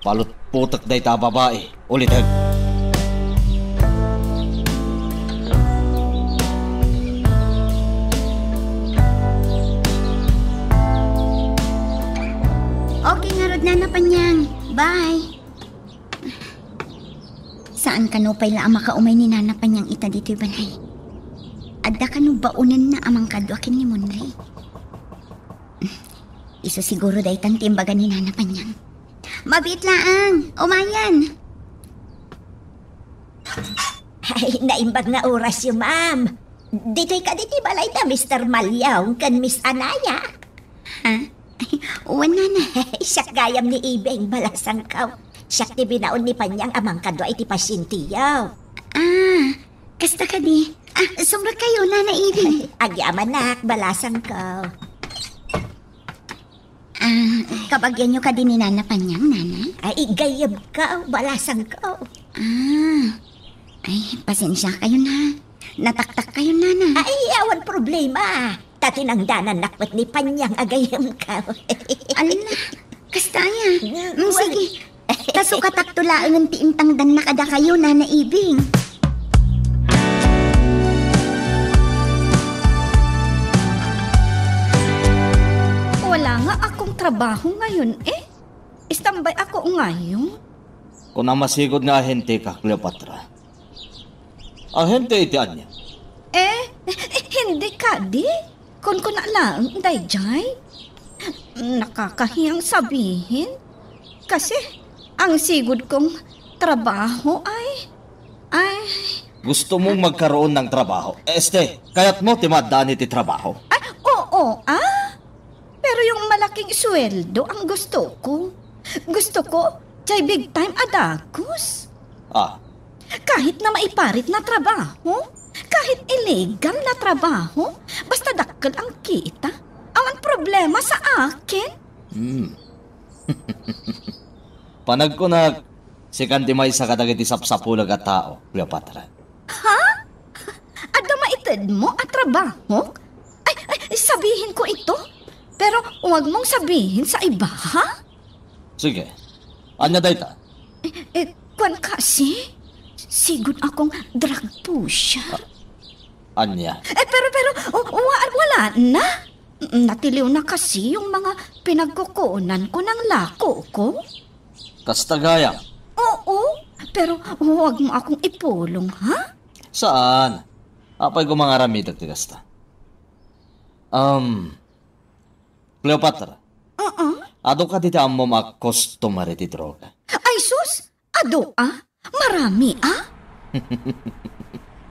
Palutpotek dayta a babai, uliteg. Okay ngarud, Nana Panyang. Bye. Saan kano pay la a makaumay ni Nana Panyang ita ditoy balay? Adda kano baonenna a mangkadua ken ni Monray? Isu siguro daytan ti imbaga ni Nana Panyang. Mabiit laang, umayan. Ay, naimbag nga orasyo, ma'am. Ditoy kadi ti balay da Mister Malyong ken Miss Anaya? Ha? Ay, wen, Nana. Siak gayam ni Ibing, balasangko. Siak ti binaon ni Panyang a mangkadua iti pasienteyo. Ah, kasta kadi. Ah, sumrek kayo, Nana Ibing. Agyamanak, balasangko. Ah, kabagianyo kadi ni Nana Panyang, Nana? Ay, gayyemko, balasangko. Ah. Ay, pasensia kayo na. Nataktak kayo, Nana. Ay, awan problema. Ta tinangdanannak met ni Panyang a gayyemko. Ala, kasta aya. Mm, Mm, well, sige. Ta sukatakto laengen ti intangdanna kadakayo, Nana Ibing. Wala nga akong trabaho ngayon, eh. Istambay ako ngayon. Kuna masigud nga ahente ka, Cleopatra. Ahente iti ania? Eh, hindi kadi. Kunkuna laeng daydiay. Nakakahiyang sabihin. Kasi, ang sigud kong trabaho ay, ay Gusto mong magkaroon ng trabaho? Este, kayat mo ti maaddaan iti trabaho? Ay, oo, ah. Pero yung malaking sweldo ang gusto ko. Gusto ko, jay big time a dagus. Ah. Kahit na maiparit na trabaho, kahit illegal na trabaho, basta dakkel ang kita, awan problema sa akin. Hmm. Panagkunak, sikan ti maysa kadagiti sapsapulag a tao, Cleopatra. Ha? Adda maitedmo a trabaho? Ay, ay, sabihin ko ito. Pero huwag mong sabihin sa iba, ha? Sige. Ania dayta? Eh, eh, kwan kasi, sigud akong drug pusher. Ah, ania? Eh, pero, pero, o, wa-, wala na. Natiliw na kasi yung mga pinagkukunan ko ng lako ko. Kasta gayam? Oo, pero huwag mo akong ipulong, ha? Saan? Apay ko mangaramidek ti kasta. Um, Cleopatra. Ah, Adu kadi ti ammom a customer iti droga? Ay sus! Adu a? Marami a?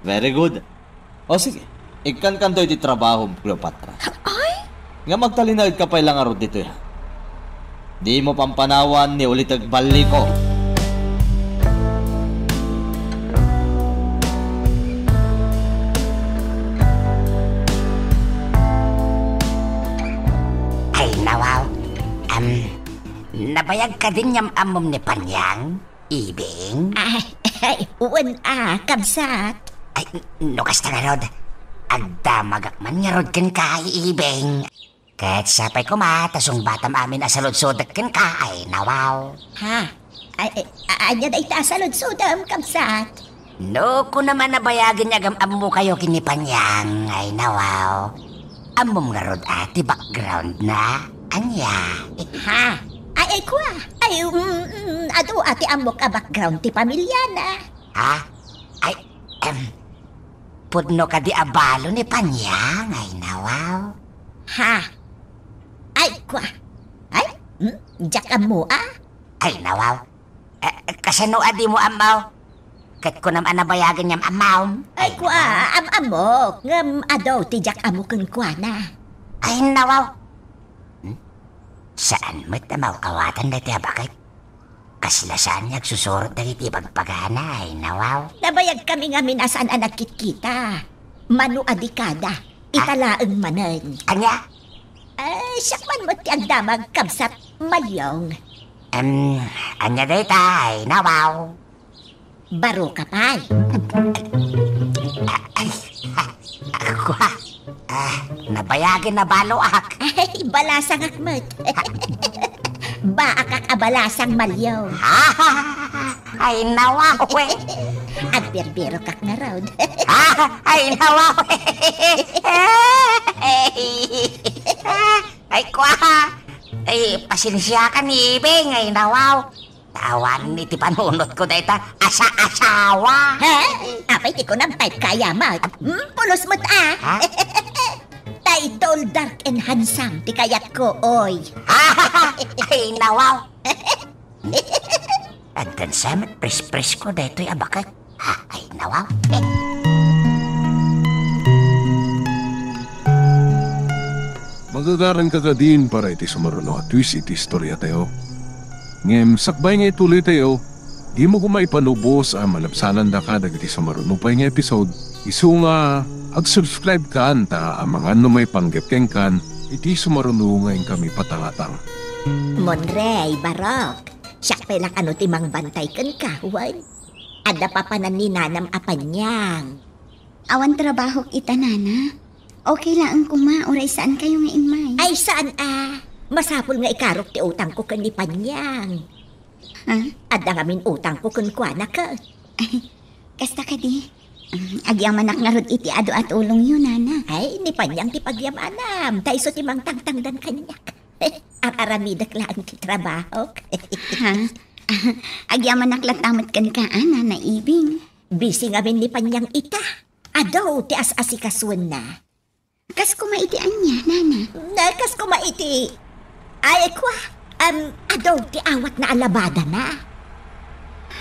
Very good. O sige, ikkankanto iti trabahom, Cleopatra. Ay? Ngem agtalinaedka pay la ngarud ditoy, ha? Dimo pampanawan ni ulitek balliko. Ay, nawaw. Am, nabayag kadin nga am-ammom ni Panyang, Ibing? Ay, ay, wen a, kabsat. Ay, no kasta ngarud, agdamagak man ngarud kenka, Ibing. Ket sapay koma ta sungbatam amin a saludsodek kenka, ay, nawaw. Ha? Ay, ay, a-, ania dayta a saludsodem, kabsat? No kunam a nabayagen nga agam-ammokayo ken ni Panyang, ay, nawaw. Ammom ngarud a ti background na? Ania? Ha? Ay, ay, kua. Ay, mm, mm, adu a ti ammok a background ti pamilyana. Ha? Ay, em, pudno kadi a balo ni Panyang, ay, nawaw. Ha? Ay, kua. Ay, mm, diak ammo, a? Ay, nawaw. Eh, kasano a dimo ammo? Ket kunam a nabayagen nga am-ammom. Ay, kua, am-ammok, ngem adu ti diak ammo kenkuana. Ay, nawaw. Hmm? Saan met a maawatan daytoy a baket? Kasla saan nga agsusurot dagiti ibagbagana, ay, nawaw. Nabayagkami ngamin a saan a nagkitkita. Mano a dekada, ita laeng manen. Ania? Eh, siak man met ti agdamag, kabsat Malyong. Em, ania dayta, ay, nawaw? Baro ka pay. Ay, kua. Ah, nabayagen a baloak. Ay, balasangak met. Baakak a balasang, Malyong. Ay, nawaw, eh. Agbirbirokak ngarud. Ay, nawaw, eh. Ay, kua. Ay, pasensiakan, Ibing, ay, nawaw. Awan iti panunotko dayta asa-asawa. Ha? Apay ti kunam, type ka aya met? Hmm, pulos met a. Ha? Title, dark and handsome ti kayatko, oy. Ay, nawaw. Agdansa met pres-presko daytoy a baket. Ha, ay, nawaw. Magagaranka kadin para iti sumaruno a twist iti istoriatayo. Ngem sakbay nga ituloytayo, dimo koma ipalubos a malabsanandaka dagiti sumaruno pay nga episode. Isu nga ag-subscribe kan ta amangan no maipanggep kenkan iti sumaruno nga inkami patangatang. Monrey, Barok, siak pay la kano ti mangbantay kenka, wen? Adda papanan ni nanam a Panyang. Awan trabahok ita, nana. Okay laeng koma, uray saankayo nga immay. Ay, saan a. Masapul nga ikarok ti utangko ken ni Panyang. Ha? Adda ngamin utangko kenkuana ket. Kasta kadi. Mm, agyamanak ngarud iti adu a tulongyo, nana. Ay, ni Panyang ti pagyamanam, ta isu ti mangtangtangdan kaniak. Ar-aramidek laeng ti trabahok. Ha? Agyamanak latta met kenka, a, Nana Ibing. Busy ngamin ni Panyang ita. Adu ti as-asikasuenna. Kas koma iti ania, nana? Na, kas koma iti, ay, kua, em, adu ti awatna a labadana.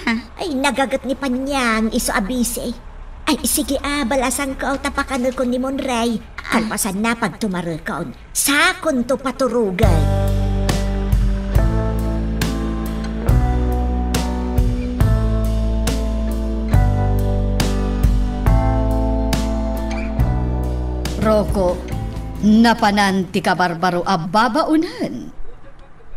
Ha? Ay, nagaget ni Panyang isu a busy. Ay, sige a, balasangko ta pakanekon ni Monrey. Ah. Kalpasanna, pagtumarekon. Sakonto paturogen. Roko, napanan ti kabarbaro a babaonen.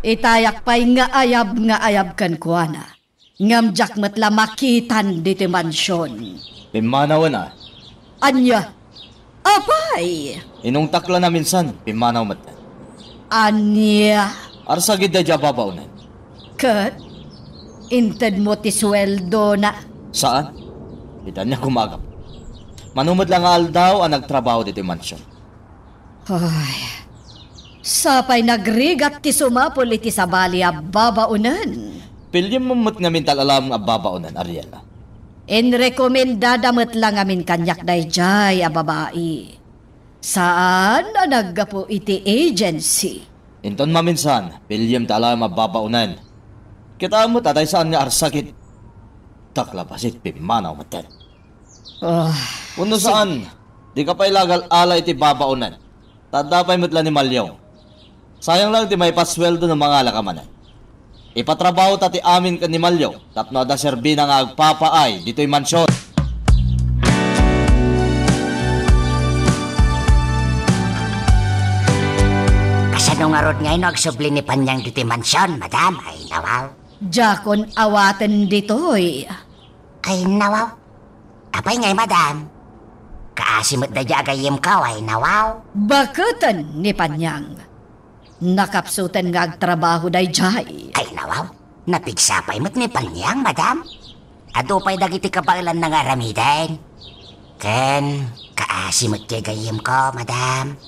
Itayak pay nga ayab nga ayab kenkuana. Ngem diak met la makitan ditoy mansion. Pimmanawen a. Ania? Apay! Inungtak la naminsan, pimmanaw met. Ania? Arsagid daydiay a babaonen. Ket? Intedmo ti sueldona? Saan? Ita ania gumagap. Mano met la nga aldaw a nagtrabaho ditoy mansion. Ay, sapay nagrigat ti sumapul iti sabali a babaonen. Piliem met ngamin ti al-alam nga babaonen, Ariela. Inrekomendada met la ngamin kaniak daydiay a babai. Saan a naggapu iti agency. Inton maminsan, piliem ta alaem a babaonen. Kitaem met a daysaen nga arsakit. Daklabasik pimmanaw metten. Ah, Wenno si- saan, dika pay la agal-ala iti babaonen. Ta adda pay met la ni Malyong. Sayang lang ti maipasueldo no mangalaka manen. Ipatrabahota ti amin ken ni Malyong tapno adda serbina nga agpapaay ditoy mansion. Kasano ngarud ngay no agsubli ni Panyang ditoy mansion, madam? Ay, nawaw. Diakon awaten ditoy. Ay, nawaw. Apay ngay, madam? Kaasi met daydiay a gayyemko, ay, nawaw. Baketen ni Panyang. Nakapsuten nga agtrabaho daydiay. Ay, nawaw. Napigsa pay met ni Panyang, madam. Adu pay dagiti kabaelanna nga aramiden. Ken, kaasi met ti gayyemko, madam.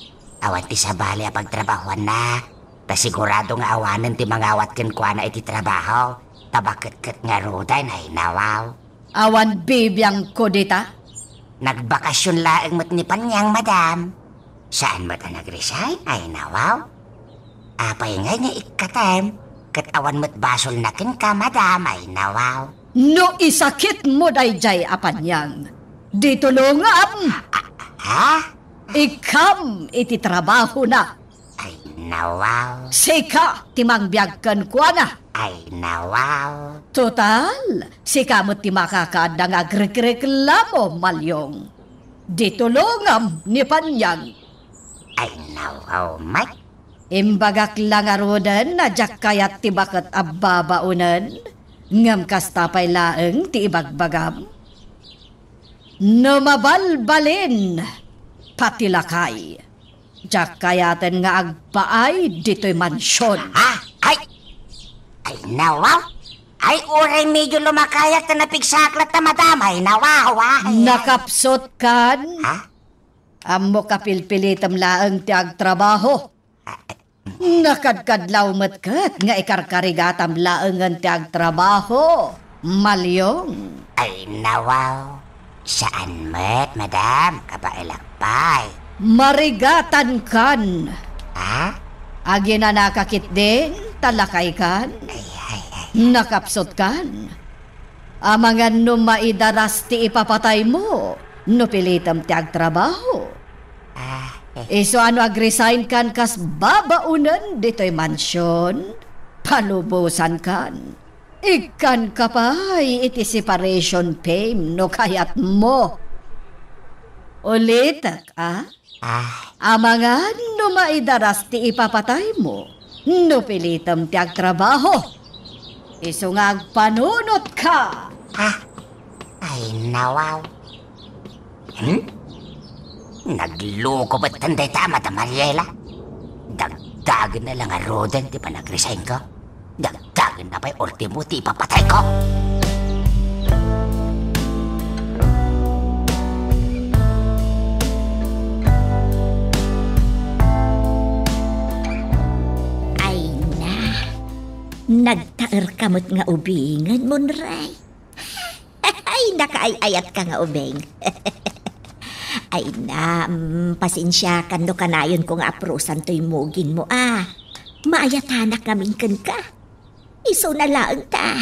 Awan ti sabali a pagtrabahoanna. Ta sigurado nga awanen ti mangawat kenkuana iti trabaho. Ta baketket ngaruden, ay, nawaw. Awan bibiangko dita? Nagbakasion laeng met ni Panyang, madam. Saan met a nag-resign? Ay, nawaw. Apay ngay nga ikkatem? Ket awan met basolna kenka, madam? Ay, nawaw. No isakitmo daydiay a Panyang, ditulongam. Ha? Ikkam iti trabahona. Ay, nawaw. Sika ti mangbiag kenkuana. Ay, nawaw. Total, sika met ti makakaadda nga agrekreklamo, Malyong. Ditulongam ni Panyang. Ay, nawaw met. Imbagak la ngaruden a diak kayat ti baket a babaonen, ngem kasta pay laeng ti ibagbagam. No mabalbalin, pati lakay. Diak kayaten nga agpaay ditoy mansion. Ha? Ay! Ay, nawaw! Ay, uray medyo lumakayat ta napigsak latta, madam. Ay, nawaw, ay. Nakapsot kan? Ha? Ammok a pilpilitem laeng ti agtrabaho. Nakadkadlaw met ket nga ikarkarigatam laengen ti agtrabaho, Malyong. Ay, nawaw. Saan met, madam. Kabaelak pay. Marigatan kan. Ha? Aginanaka ketdin, ta lakay kan. Ay, ay, ay. Nakapsot kan. Amangan no maidaras ti ipapataymo, no pilitem ti agtrabaho. Ah, eh. Isu a no agresign kan kas babaonen ditoy mansion, palubosan kan. Ikkanka pay iti separation payment no kayatmo. Ulitek, a? Ah. Amangan no maidaras ti ipapataymo, no pilitem ti agtrabaho. Isu nga agpanunotka. Ah. Ay, nawaw. Hmm? Nagloko met dayta, Madam Mariela. Dagdagenna la ngaruden ti panagresign ko. Dagdagenna pay ultimo ti ipapatayko. Ay na, nagtaerka met nga ubingen, Monray. Ay, nakaay-ayatka nga ubing. Ay na, mm, pasensiakan no kanayonko nga aprosan toy mugingmo, a. Maayatanak ngamin kenka. Isuna laeng ta.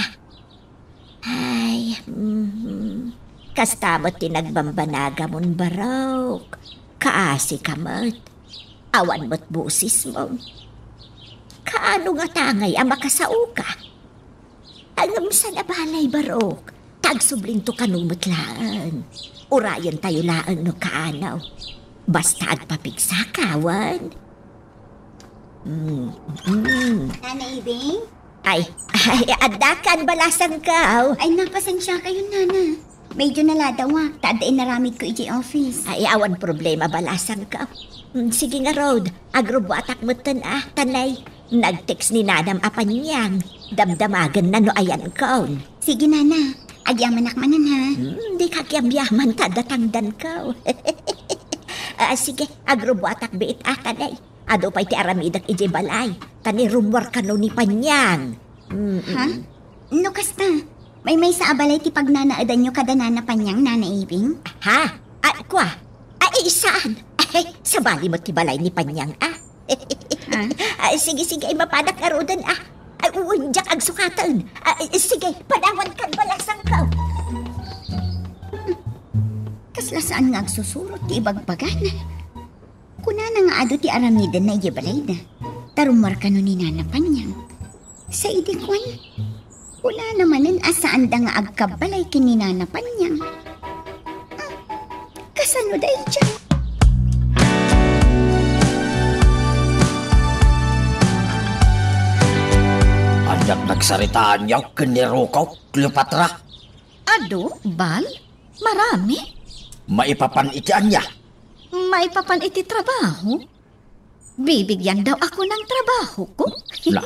Ay, mhm. Kasta met ti nagbambanagamon, barok. Kaasika met. Awan met bosesmo. Kaano ngata ngay a makasaoka? Ngem saan a balay, barok. Ta agsublinto kano met laeng. Urayentayo laeng no kaano. Basta agpapigsaka, wen? Mm, mm. Nana Ibing? Ay, ay, addakan, balasangko. Ay, napasensiakayon, Nana. Medyo naladawak, ta adda inaramidko idiay office. Ay, awan problema, balasangko. Mm, sige ngarud, agrubuatak metten, a, ta nay, nag-text ni Nanam a Panyang. Damdamagenna no ayankon. Sige, Nana. Agyamanak manen, ha? Hmm, dika agyamyaman ta adda tangdanko. A, sige, agrubuatak biit, a, ta nay. Adu pay ti aramidek idiay balay, ta ni rummuar kano ni Panyang. Mm-mm. Ha? No kasta, maymaysa a balay ti pagnanaedanyo kada Nana Panyang, Nana Ibing? Ha? Ay, kua? Ay, saan? Ay, sabali met ti balay ni Panyang, a. Ah, ah, sige, sige, ay mapadak ngaruden, ah. Ay, wen, diak agsukaten. Ah, eh, sige, padawan kan balasangko. Kasla saan nga agsusurot ti ibagbagana. Kunana nga adu ti aramidenna idiay balayda. Tarumar kano ni Nana Panyang. Sa idi kuan, kunana manen a saanda nga agkabbalay ken ni Nana Panyang. Hmm, kasano daydiay? Aniat nagsaritaanyo ken ni Rocco, Cleopatra? Adu, Bal, marami. Maipapan iti ania? Maipapan iti trabaho. Bibigyan daw ako ng trabaho ko. Na.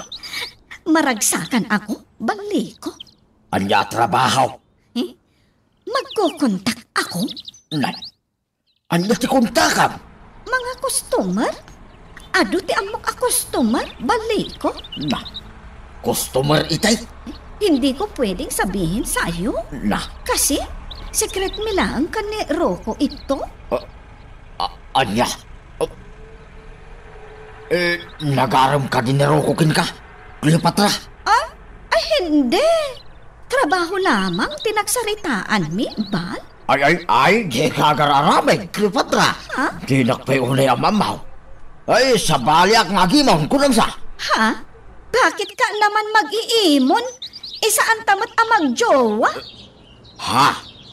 Maragsakan ako, Baliko. Ania a trabaho? Eh? Magkukontak ako? Na. Ania ti kontakam? Mga customer? Adu ti ammok a customer, Baliko? Na. Customer itay? Hindi ko pwedeng sabihin sa'yo. Na. Kasi, secret mi lang kan ni Rocco ito. Ah, ah, ania? Ah, eh, nagarem kadi ni Rocco kenka, Cleopatra? Ah? Ay, hindi. Trabaho lamang ti nagsaritaan mi, Bal. Ay, ay, ay, di ka agar-aramid, Cleopatra. Ha? Dinak pay unay a mammaw. Ay, sabaliak nga agimon, kunam sa? Ha? Bakit ka naman mag-iimon? Isaanta met a magjowa? Ha?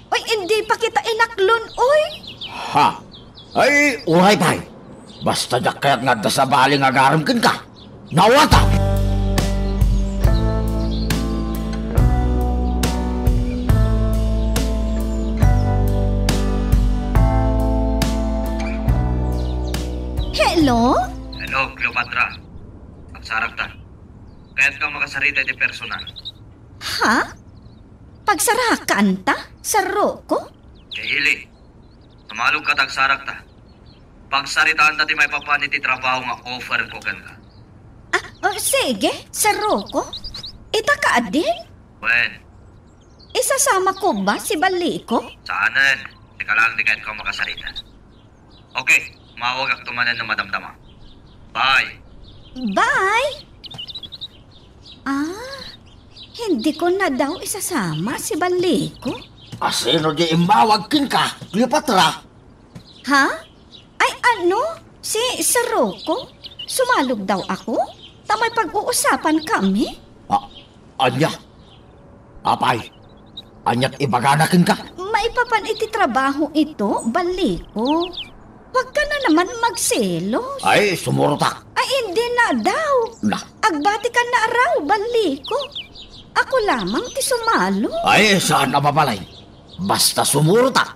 Oy, hindi pa kita inaklon, oy. Ha? Ay, uray pay. Basta diak kayat nga adda sabali nga agarem kenka. Nawata! Hello? Hello, Cleopatra. Agsaragta. Kayat ka makasarita iti personal. Ha? Pagsarakan ta? Sa Rocco? Kay Ili, sumalog ka ta agsaragta. Pagsaritaanta ti maipapan iti trabaho nga offer ko kenka. Ah, oh, sige, Sir Rocco. Ita ka adin? Wen. Isasama ko ba si Baliko? Saanen. Sika lang ti kayat ko makasarita. Okay, mawagak to manen no madamdama. Bye. Bye. Ah, hindi ko na daw isasama si Baliko. Asino di immawag kenka, Cleopatra? Ha? Ay, ano? Si Sir Rocco? Sumalog daw ako? Ta may pag-uusapan kami? Ah, ania? Apay, aniat ibagana kenka? Maipapan iti trabaho ito, Baliko. Huwag ka na naman magselos. Ay, sumurotak. Ay, hindi na daw. Na. Agbati ka na raw, Baliko. Ako lamang ti sumalo. Ay, saan a mabalay? Basta sumurotak.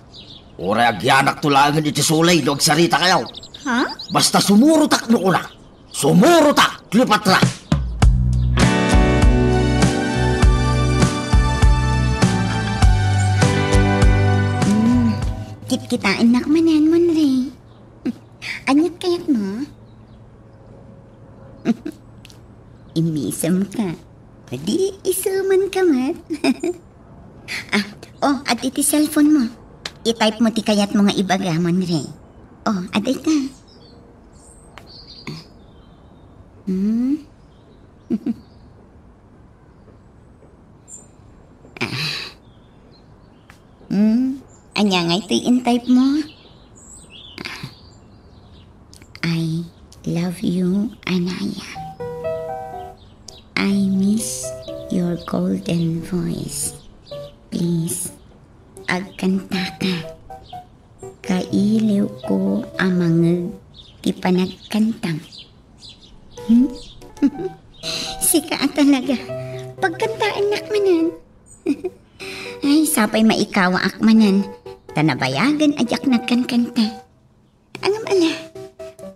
Uray agyanak to laengen iti sulay no agsarita kayo. Ha? Basta sumurotak no una. Sumurotak, Cleopatra! Hmm, kitkitaennak manen, Monre. Aniat kayatmo? Immisem ka. Di isuman ka met. Ah, oh, adda iti cellphone mo. I-type mo ti kayat mo nga ibaga, Monre. Oh, adda ita. Hmm? Ah. Hmm? Ania ngay toy in-type mo? I love you, Anaya. I miss your golden voice. Please, agkantaka. Kailiwko a mangngeg ti panagkantam. Hmm? Sika a talaga. Pagkantaennak manen. Ay, sapay maikawaak manen. Ta nabayagen a diak nagkankanta. Ngem ala,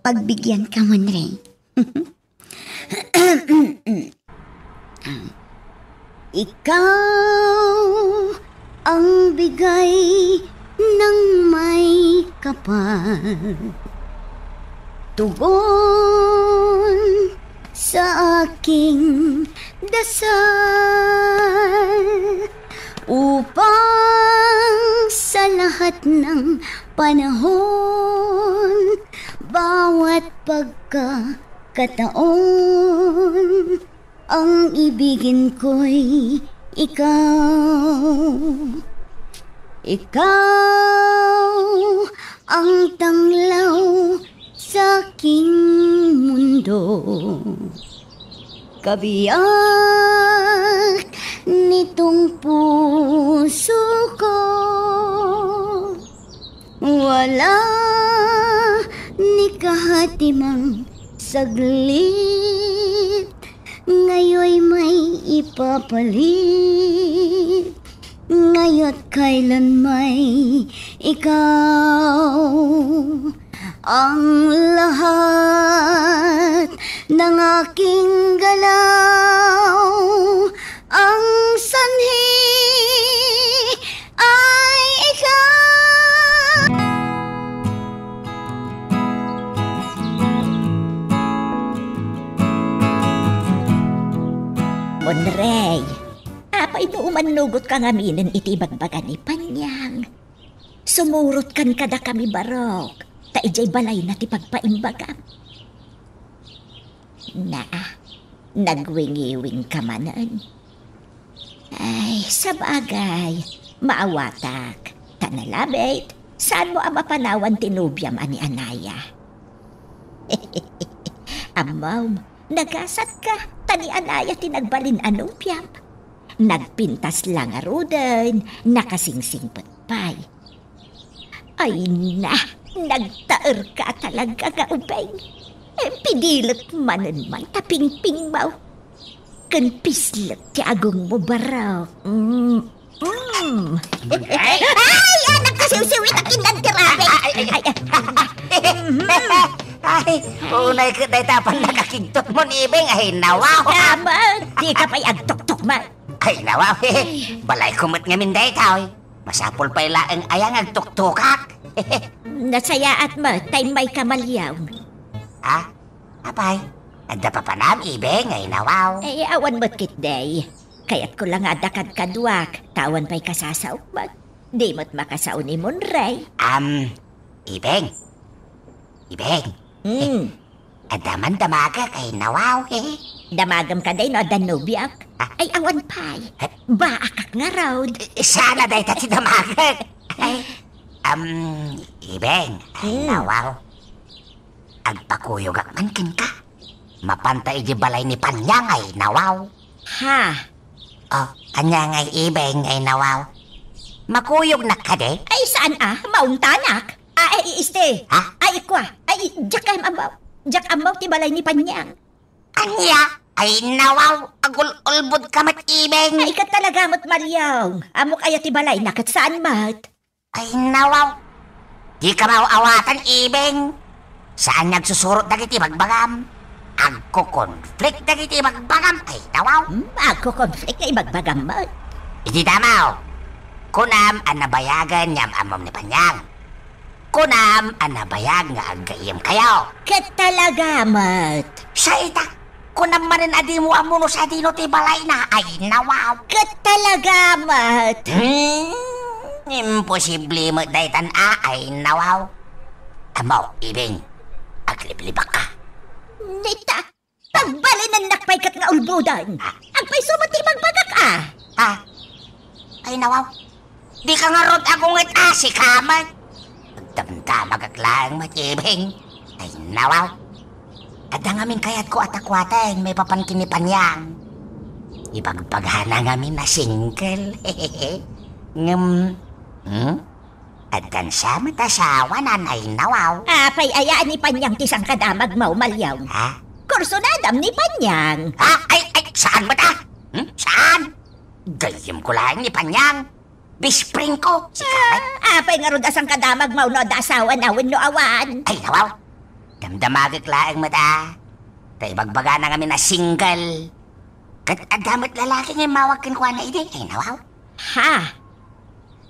pagbigyan ka man, Ray. Ikaw ang bigay ng may kapal. Tugon sa aking dasal upang sa lahat ng panahon, bawat pagka Kataon, ang ibigin ko'y ikaw. Ikaw ang tanglaw sa aking mundo. Kabiyak nitong puso ko. Wala ni kahatimang saglit, ngayoy may ipapalit, ngayo't kailan may ikaw. Ang lahat ng aking galaw, ang sanhi ay ikaw. Monrey, apay no umannugot ka ngaminen iti ibagbaga ni Panyang? Sumurot kan kadakami barok, ta idiay balayna ti pagpaimbagam. Na, nagwingiwing ka manen. Ay, sabagay, maawatak. Ta nalabit, saan mo a mapanawan ti nobiam a ni Anaya? Ammom, nagasat ka, ta ni Anaya ti nagbalin a nobiam. Nagpintas la ngaruden, nakasingsingpet pay. Ay na, nagtaer ka talaga nga ubing. Eh, pidilet manen man ta pingpingmo. Ken pislek ti agongmo barok. Mm. Mm. Ay! Ay, anak, kasiwsiwit ak indan ti rabi. Ay, ay, ay. Ay, ay. Ay, unay ket dayta pay nakakigtot mo ni Ibing, ay, nawa. Tama, di ka pay agtuktok man. Ay, nawa, eh. Ay. Balayko met ngamin daytoy. Masapul pay laeng aya nga agtuktokak. Nasayaat met ta immay ka, Maliong. Ah? Apay, adda papanam, Ibing, ay nawaw. Eh, awan met ketdi. Kayatko la nga adda kadkaduak, ta awan pay kasasaok met. Di met makasao ni Monrey. Am, Ibing. Ibing. Hmm. Adda man damagek, ay nawaw, eh. Damagem kadi no adda nobiok? Ah. Ay, awan pay. Eh? Baakak ngarud. Eh, saan a dayta ti damagek? Ay, am, Ibing, ay, hmm, nawaw. Agpakuyogak man kenka. Mapanta idiay balay ni Panyang, ay nawaw. Ha? Oh, ania ngay, Ibing, ay nawaw. Makuyognak kadi? Ay, saan a? Maungtanak. Ah, ay, este. Ha? Ay, ikua. Ay, diak ammo. Diak ammo ti balay ni Panyang. Ania? Ay, nawaw. Agul-ulbodka met, Ibing. Ay, ket talaga met, Maliong. Ammok aya ti balayna ket saan met? Ay, nawaw. Dika maaw-awatan, Ibing. Saan nga agsusurot dagiti ibagbagam. Agko-conflict dagiti ibagbagam. Ay, nawaw. Hmm, agko-conflict nga ibagbagam met. Idi damaw, kunam a nabayagen nga am-ammom ni Panyang. Kunam a nabayag nga aggayyemkayo. Ket talaga met. Sa ita, kunam manen a dimo ammo no sadino ti balayna. Ay, nawaw. Ket talaga met. Hmm, imposible met daytan a, ay, nawaw. Ammo, Ibing, agliblibakka. Nita, pagbalinennak pay ket nga ulboden. Ah. Agpayso met ti ibagbagak a. Ah. Ay, nawaw. Dika ngarud agunget a sika met. Agdamdamagak laeng met, Ibing. Ay, nawaw. Adda ngamin kayatko a takuaten maipapan ken ni Panyang. Ibagbagana ngamin a single. Ngem, hmm? Addan sa met asawana, ay, nawaw. Apay aya a ni Panyang ti sangkadamagmo, Maliong? Ha? Kursunadam ni Panyang. Ha? Ay, ay, saan met a? Hmm? Saan? Gayyemko laeng ni Panyang. Best friend ko, sika met. Ah, apay ngarud a sangkadamagmo no adda asawana wenno awan? Ay, nawaw. Damdamagek laeng met a. Ta ibagbagana ngamin a single. Ket adda met lalaki nga immawag kenkuana idi. Ay, nawaw. Ha?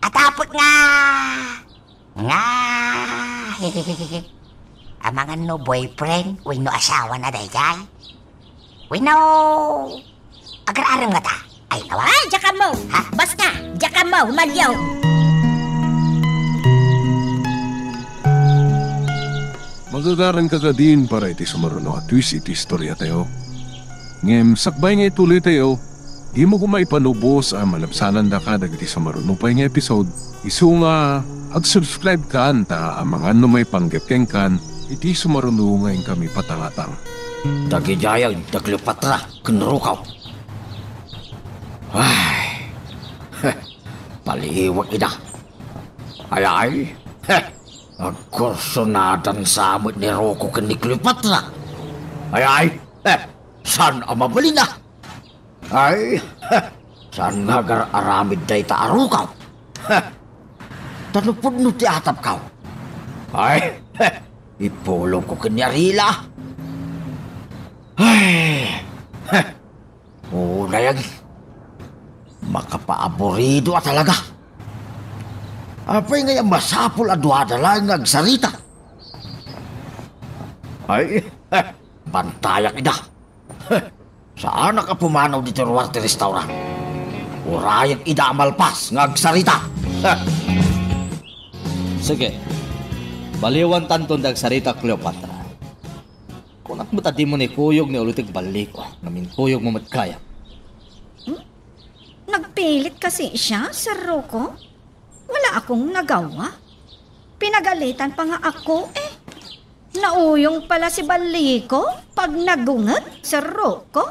Atapot nga, nga, amangan no boyfriend wenno asawana daydiay? Wenno, agar-arem ngata? Ay, nawa? Ay, diak ammo. Ha? Basta, diak ammo, Maliong. Magagaranka kadin para iti sumaruno a twist iti istoriatayo. Ngem sakbay nga ituloytayo, dimo koma ipanubos a malabsanandaka dagiti sumaruno pay nga episode. Isu nga ag-subscribe kan ta amangan no maipanggep kenkan iti sumaruno nga inkami patangatang. Dagidiay da Cleopatra ken Rukaw. Ay, paliwek ida. Ay, ay, agkursonadansa met ni Rukaw ken ni Cleopatra. Ay, ay, saan a mabalin a? Ay, saan nga agar-aramid dayta a Rukaw? Ta no pudno ti atapkaw, ay, ipulongko ken ni Arila. Ay, unay agi, makapaaburido a talaga. Apay ngay a masapul a duada laeng nga agsarita? Ay, bantayak ida. Saanak a pumanaw ditoy ruar ti restaurant. Urayek ida a malpas nga agsarita. Sige. Baliwantanton ti agsarita, Cleopatra. Kunak met a dimo ni kuyog ni ulo ti agballiko, ngem inkuyogmo met gayam. Hmm? Nagpilit kasi siya, Sir Rukaw? Wala akong nagawa. Pinagalitan pa nga ako, eh. Nauyong pala si Balliko pag nagunget, Sir Rukaw.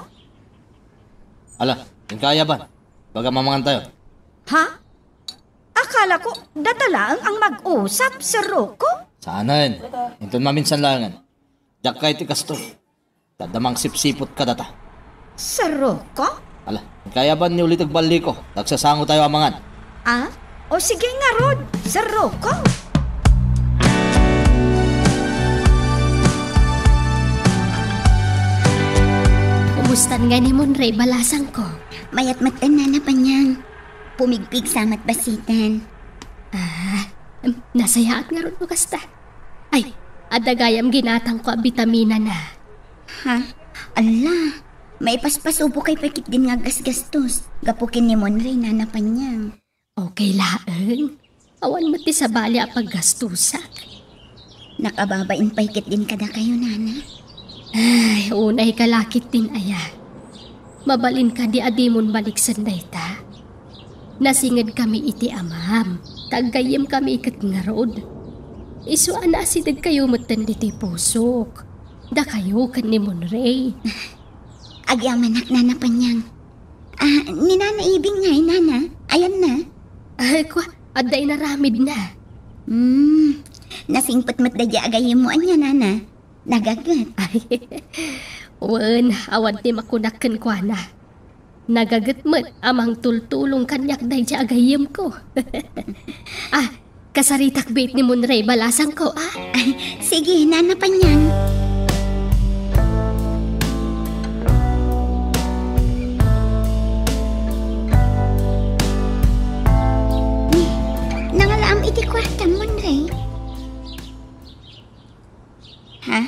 Ala, inka ayaban. Baga mamangan tayo. Ha? Akala ko, data laeng ang mag-usap, Sir Rukaw. Saanen. Inton maminsan laengen. Diak kayat ti kastoy. Tadda mangsipsipot kadata. Sir Rukaw? Ala, inka ayaban ni ulit agballiko. Nagsasango tayo amangan. Ah? O sige ngarud, Sir Rukaw. Kumustan nga ni Monray, balasangko? Mayat met, Nana Panyang. Pumigpigsa met basiten. Ah, em, nasayaat ngarud no kasta. Ay, adda gayam ginatangko a bitamina na. Ha? Ala, maipaspasubokay pay ketdin nga aggasgastos gapu ken ni Monray, Nana Panyang. Okay laeng. Awan met ti sabali a paggastosak. Nakababain pay ketdin kadakayo, Nana. Ay, unay ka la ketdin aya. Mabalin kadi a dimon maliksen dayta? Nasinged kami iti amam, ta aggayyem kami ket ngarud. Isu a naasideg kayo metten ditoy pusok, dakayo ken ni Monray. Agyamanak, Nana Panyang. Ah, ni Nana Ibing ngay, Nana? Ayanna? Ay, kwa, adda inaramidna. Hmm, nasingpet met daydi a gayyemmo ania, Nana? Nagaget. Ay, wen, awan ti makunak kenkuana. Nagaget met a mangtultulong kaniak daydi a gayyemko. Ah, kasaritak bet ni Monray, balasangko, ah. Ay, sige, Nana Panyang. Ni, nangalaam iti kuartam, Monray. Ha?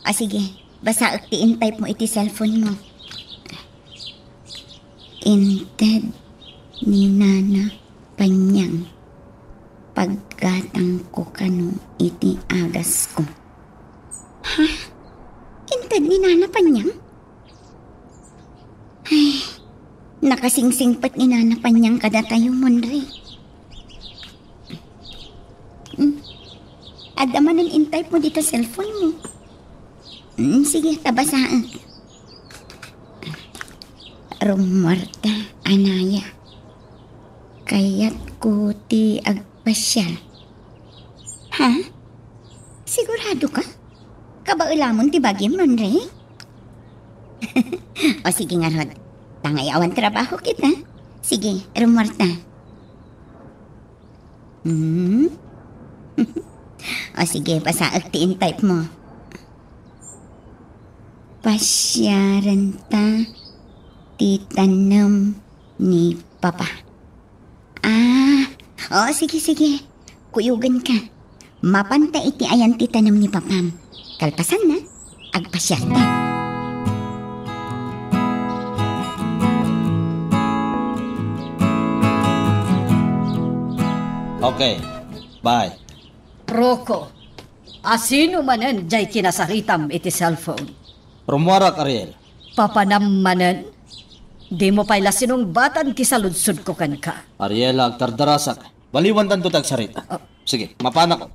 O sige, basaek ti in-type mo iti cellphone mo. Inted ni Nana Panyang, paggatangko kano iti agasko. Ha? Inted ni Nana Panyang? Ay, nakasingsingpet ni Nana Panyang kadatayo, Monray. Hmm. Adda manen in-type mo dita cellphone mo. Hmm, sige, ta basaek. Rummuarta, anaya. Kayatko ti agpasiar. Ha? Sigurado ka? Kabaelamon ti bagim, Monray? O sige ngarud. Tangay awan trabaho kita. Sige, rummuarta. Hmm? O sige, basaek ti in-type mo. Pasiarenta ti tanem ni Papa. Ah, o, sige, sige. Kuyogenka. Mapanta iti ayan ti tanem ni Papam. Kalpasanna, agpasiarta. Okay. Bye. Rukaw, Asino manen jay kinasaritam iti cellphone? Rummuarak, Ariel. Papanam manen? Dimo pay la sinungbatan ti saludsodko kenka. Ariel, agtardarasak. Baliwantanto ti agsarita. Ah. Sige, mapanakon.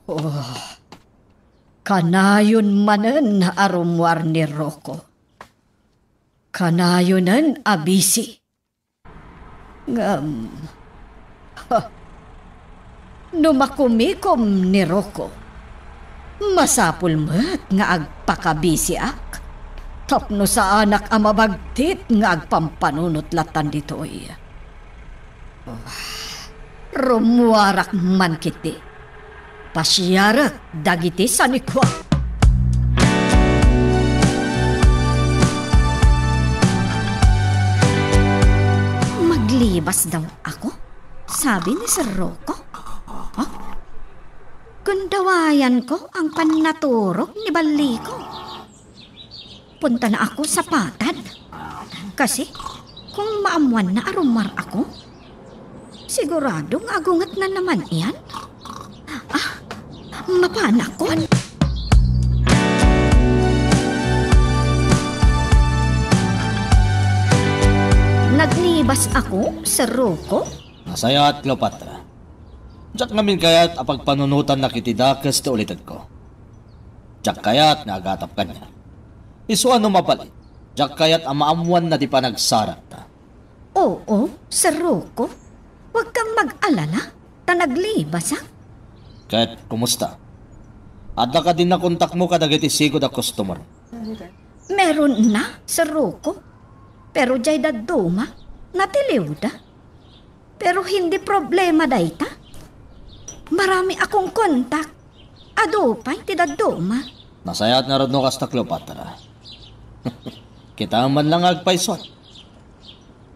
Oh. Kanayon manen a rummuar ni Rocco. Kanayonen a busy. Ngem, ha, no makumikom ni Rocco, masapul met nga agpakabisiak tapno saanak a mabagtit nga agpampanunot latan ditoy. Rummuarak man ketdi. Pasiarek dagiti sanikuak. Maglibas daw ako, sabi ni Sir Rocco. Ha? Kundawayan ko ang pannaturog ni Balliko. Punta na ako sa patad. Kasi, kung maammuanna a rummuar ako, sigurado nga agungetna naman iyan. Ah, mapanakon. Naglibas ako, Sir Rocco. Nasayaat, Cleopatra. Diak ngamin kayat a pagpanunotannak iti dakes ti ulitegko. Diak kayat nga agatap kaniak. Isu a no mabalin, diak kayat a maammuanna ti panagsarangta. Oo, Sir Rocco. Huwag kang mag-alala, ta naglibasak. Ket kumusta? Adda kadi nakontakmo kadagiti sigud a customer? Meron na, Sir Rocco. Pero jay dadduma, natiliwda. Pero hindi problema dayta. Marami akong kontak. Adu pay ti dadduma. Nasayaat ngarud no kasta, Cleopatra. Kita man lang agpayso.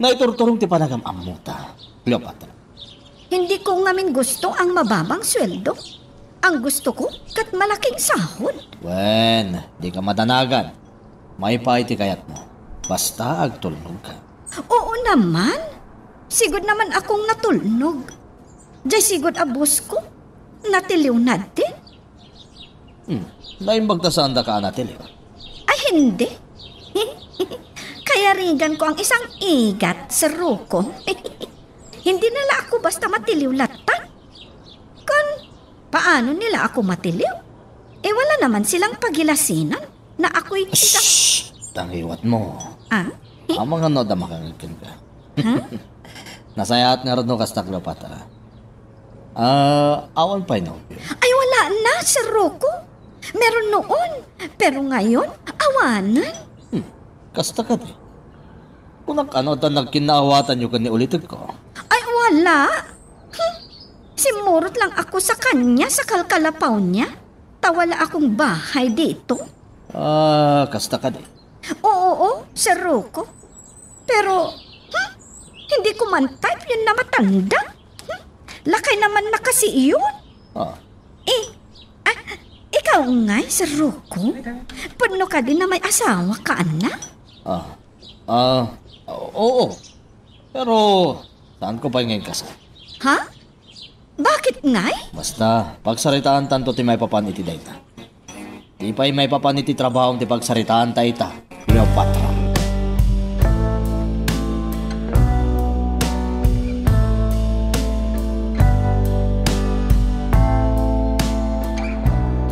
Naiturturong ti panagam-ammota, Cleopatra. Hindi ko ngamin gusto ang mababang sweldo. Ang gusto ko, ket malaking sahod. Wen, di ka madanagan. Maypay ti kayatmo. Basta agtulnog ka. Oo naman. Sigud naman akong natulnog. Jay sigud a boss ko, natiliw na din. Hmm. Naimbag ta saanda ka a natiliw? Ay, hindi. Kayarigan ko ang isang igat, Sir Rocco. Hindi na la ako basta matiliw latta. Kun paano nila ako matiliw? Eh, wala naman silang pagilasinan na ako'y isa. Shh! Tangiwat mo. Ah? Amang ano da makangagkan ka? Ha? Nasayaat ngarud no kasta, Cleopatra. Ah, awan pay nobyo? Ay, wala na, Sir Rocco. Meron noon, pero ngayon, awanan. Hmm, kasta kadi. Kunak ano ta nagkinnaawatanyo ken ni ulitegko? Ay, wala. Hmm. Simmurot lang ako sa kanya sa kalkalapaw niya. Ta wala akong bahay dito. Ah, kasta kadi. Oo, oo, Sir Rocco. Pero, hmm, hindi ko man type yun na matanda. Hmm, lakay naman na kasi yun. Ah. Eh, ah, ikaw ngay, Sir Rocco? Pudno ka din na may asawa ka, anak? Ah, ah, oo. Pero, saan ko pa ngay kasal? Ha? Bakit ngay? Basta, pagsaritaantanto ti maipapan iti dayta. Di pay maipapan iti trabahom ti pagsaritaanta ita, Cleopatra.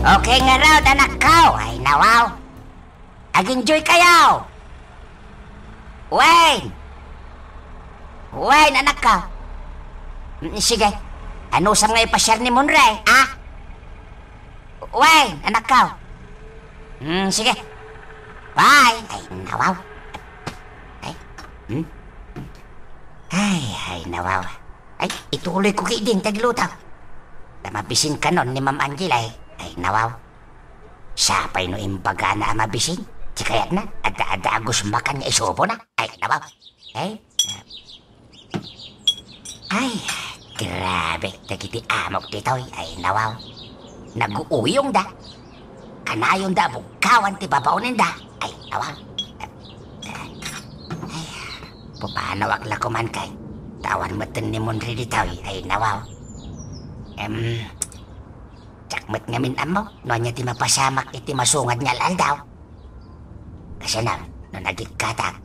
Okay ngarud, anakko. Ay, nawaw. Ag-enjoy kayo! Wayne! Wayne, anakko! Mm, sige. Anusam nga ipasiar ni Monre, ha? Wayne, anakko! Mm, sige. Bye! Ay, nawaw. Ay, hmm? Ay, ay, nawaw. Ay, ituloy ko kay din, tagluto. Ta mabisin kanon ni Ma'am Angel, ay. Ay, nawaw. Siya pay no imbagana a mabisin, ti kayatna, adda-adda a gusmakan nga isubona. Ay, nawaw. Eh? Ay, grabe, dagiti amok ditoy. Ay, nawaw. Naguuyongda. Kanayonda a bugkawan ti babaonenda. Ay, nawaw. Ay, pupanawak la kuman kay. Tawan metten ni Monri ditoy. Ay, nawaw. Em, Diak met ngamin ammo no ania ti mapasamak iti masungad nga al-aldaw. Kasano no nagikkatak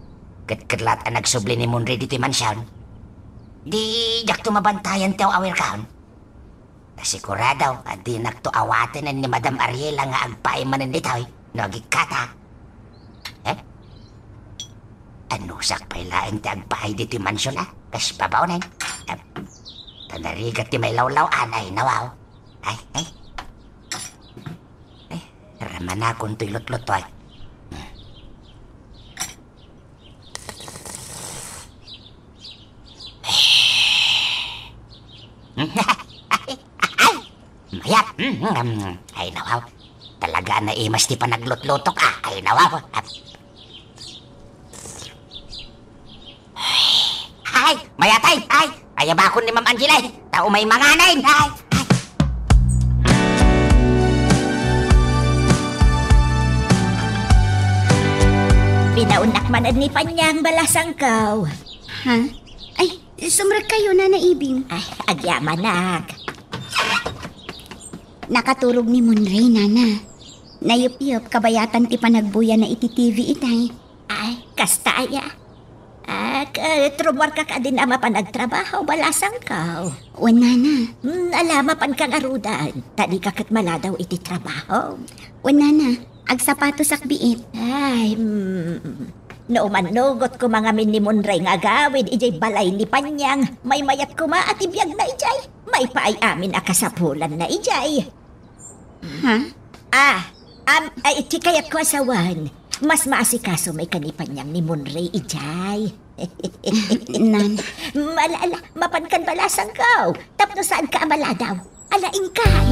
ket ket laat a nagsubli ni Monroy ditoy mansion? Di diakto mabantayan ti aw-awirkon. Ta sigurado a dinakto awatenen ni Madam Ariela nga agpaay manen ditoy no agikkatak. Eh? Anusak pay laeng ti agpaay ditoy mansion a kas babaonen. Eh, ta narigat ti mailawlaw-an, ay nawaw. Ay, ay. Ay, ramanakon toy lutluto, ay. Ay! Mayat! Ay, nawaw. Talaga a naimas ti panaglutlutok, ah. Ay, nawaw. Ay, mayat, ay, ay. Ayabakon ni Ma'am Angela, eh. Ta umay manganen, ay, ay. Pinaunnak manen ni Panyang, balasangko. Ha? Ay, sumrekkayo, Nana Ibing. Ay, agyamanak. Nakaturog ni Monroy, Nana. Nayupyop kabayatan ti panagbuyana iti T V itay. Ay, kasta aya. Ah, ket rummuarka kadin a mapan agtrabaho, balasangko. Wen, Nana. Hmm, ala, mapanka ngaruden. Ta dika ket maladaw iti trabaho. Wen, Nana. Agsapatosak biit. Ay, hmm. No umannugot koma ngamin ni Monroy nga agawid idiay balay ni Panyang, maymayat koma a ti biagna idiay. Maipaay amin a kasapulanna idiay. Ha? Ah, am, ay, ti kayatko a sawen, mas maasikaso met ken ni Panyang ni Monroy idiay. Nan. Ala, ala, mapankan, balasangko, tapno saanka a maladaw. Ala, inkay.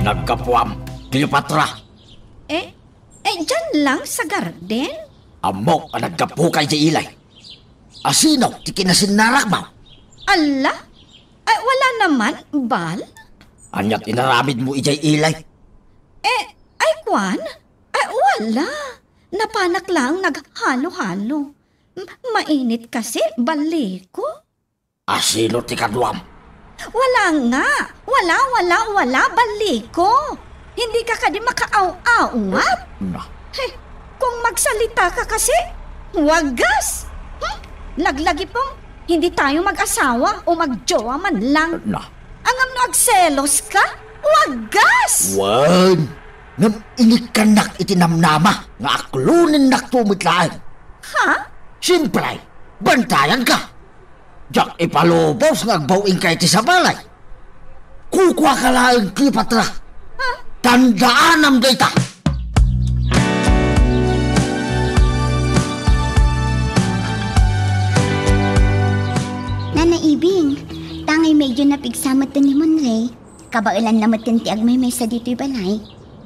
Naggapuam, Cleopatra. Eh? Eh, diyan lang sa garden? Ammok a naggapuka idiay ilay. Asino ti kinasinnarakmo? Ala? Ay, wala naman, bal? Ania ti inaramidmo idiay ilay? Eh, ay, kwan? Ay, wala. Napanak lang naghalo-halo. M-, mainit kasi, baliko. Asino ti kaduam? Wala nga. Wala, wala, wala, baliko. Hindi ka kadi makaaw-awat? Na. He, kung magsalita ka kasi, wagas. Hmm? Laglagipong hindi tayo mag-asawa o magjowa man lang. Na. Ngem no agselos ka, wagas! Wen, ngem inikkannak iti namnama nga aklonennakto met laeng. Ha? Siempre, bantayanka. Diak ipalubos nga agbaw-ingka iti sabalay. Kukuaka laeng, Cleopatra. Tandaanam dayta. Nana Ibing, tangay medyo napigsa met ni Monroy. Kabaelanna met ti agmaymaysa ditoy balay.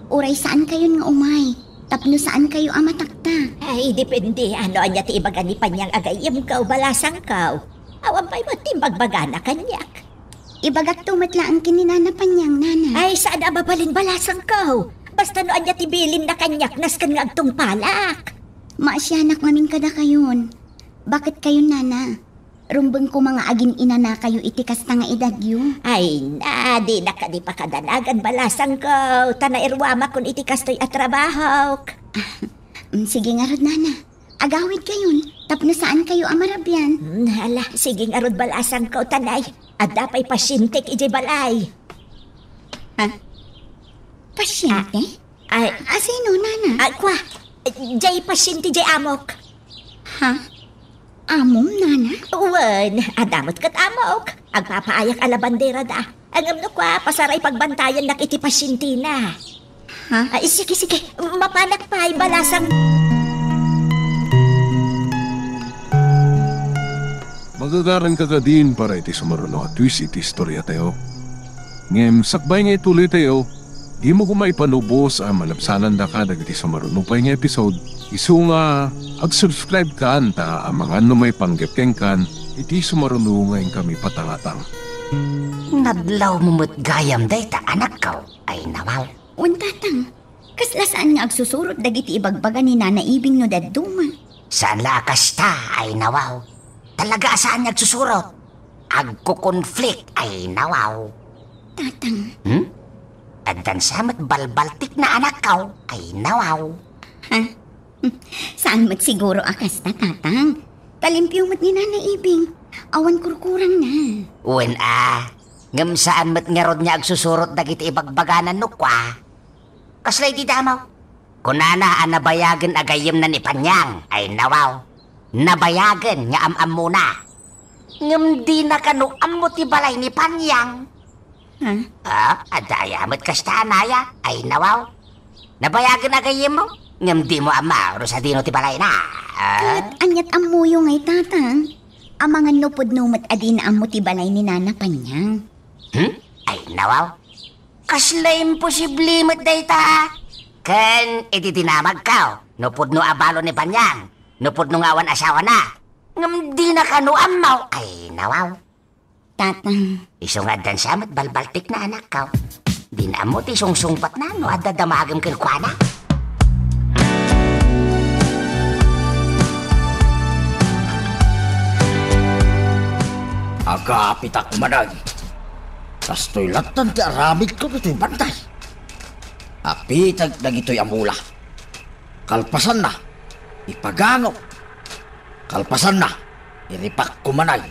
Uray saankayon nga umay, tapno saankayo a mataktak. Ay, depende no ania ti ibaga ni Panyang a gayyemko, balasangko. Awan pay met ti ibagbagana kaniak. Ibagakto met laeng ken ni Nana Panyang, Nana. Ay, saan a mabalin, balasangko. Basta no ania ti bilinna kaniak, nasken nga agtungpalak. Maasianak ngamin kadakayon. Baket kayon, Nana? Rumbeng koma nga agin-inanakayo iti kasta nga edadyo. Ay na, dinak kadi pakadanagan, balasangko, ta nairuamakon iti kastoy a trabahok. Mm, sige ngarud, Nana. Agawidkayon, tapno saankayo a marabian. Mm, hala, sige ngarud, balasangko, ta nay, adda pay pasientek idiay balay. Ha? Pasiente? Ah, ay. Asino, Nana? Ay, kua, diay pasiente diay amok. Ha? Amom, Nana? Wen, adda met ket amok. Agpapaayak a labanderada. Ngem no kua, pasaray pagbantayannak iti pasientena. Ha? Ay, sige, sige. Mapanak pay, balasang. Magagaranka kadin para iti sumaruno a twist iti istoriatayo. Ngem sakbay nga ituloytayo, dimo koma ipalubos a malabsanandaka dagiti sumaruno pay nga episode, isu nga ag-subscribe kan ta amangan no maipanggep kenkan iti sumaruno nga inkami patangatang. Nadlawmo met gayam dayta, anakko, ay nawal. Wen, Tatang, Kasla saan nga agsusurot dagiti ibagbaga ni Nana Ibing no dadduma. Saan la a kasta, ay nawaw. Talaga a saan nga agsusurot. Agko-conflict, ay nawaw. Tatang. Hmm? Addan sa met balbaltik na anakkaw, ay nawaw. Ha? Saan met siguro a kasta, Tatang. Talimpio met ni Nana Ibing. Awan kurkurangna. Wen a, ngem saan met ngarud nga agsusurot dagiti ibagbagana no kua. Kasla iti damaw. Kunana a nabayagen a gayyemna ni Panyang, ay nawaw. Nabayagen nga am-ammona. Ngem dina kano ammo ti balay ni Panyang. Ha? Ah, adda aya met kasta a naya, ay nawaw. Nabayagen a gayyemmo, ngem dimo ammo no sadino ti balayna. Ah? Ket aniat ammoyo ngay, Tatang? Amangan no pudno met a dina ammo ti balay ni Nana Panyang. Hmm? Ay nawaw. Kasla imposible met dayta. Ken iti dinamagkaw, no pudno a balo ni Panyang, no pudno nga awan asawana. Ngem dina kano ammo, ay nawaw. Tatang. Isu nga addan sa met balbaltik na anakkaw. Dina ammo ti sungsungpatna no adda damagem kenkuana. Agapitak manen. Kastoy lattan ti aramidko ditoy bantay. Apiteg dagitoy a mula. Kalpasanna, ipagangok. Kalpasanna, iripakko manen.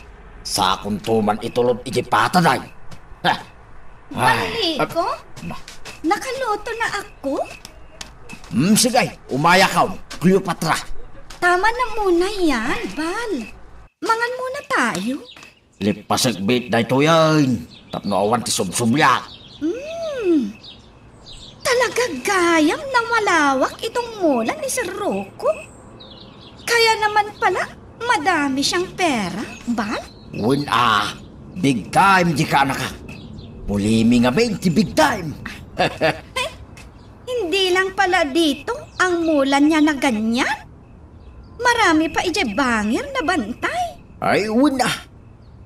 Sakonto man itulod iti pataday. Ha. Ay, Mariko? Ap-, na. Nakaluto na ako? Hmm, sige, umayakon, Cleopatra. Tama na muna yan, Bal. Mangan muna tayo. Lipasek bit daytoyen, tapno awan ti subsubliak. Hmm. Talaga gayam na malawak itong mula ni Sir Rocco. Kaya naman pala madami siyang pera, Bal? Wen a, big time di ka, anakak. Pulimi ngamin ti big time. Ay, hindi lang pala dito ang mula niya na ganyan. Marami pa idiay bangir na bantay. Ay, wen a.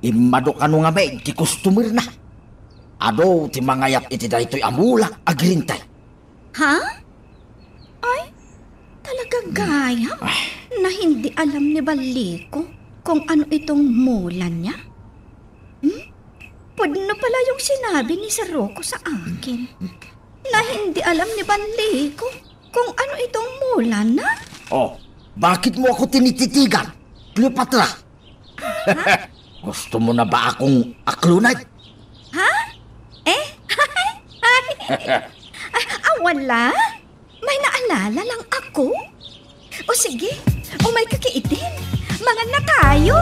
Immado kano ngamin ti customer na. Adu ti mangayat iti daytoy a mula a green tie. Ha? Ay, talaga gayam na hindi alam ni Baliko kung ano itong mula niya. Hmm? Pudno pala yung sinabi ni Sir Rocco sa akin. Na hindi alam ni Baliko kung ano itong mula na. Oh, bakit mo ako tinititigan, Cleopatra? Ha? Gusto mo na ba akong aklunan? Ha? Eh? Ay, ah, wala. May naalala lang ako. O sige, umay ka kaitin. Mangan na tayo.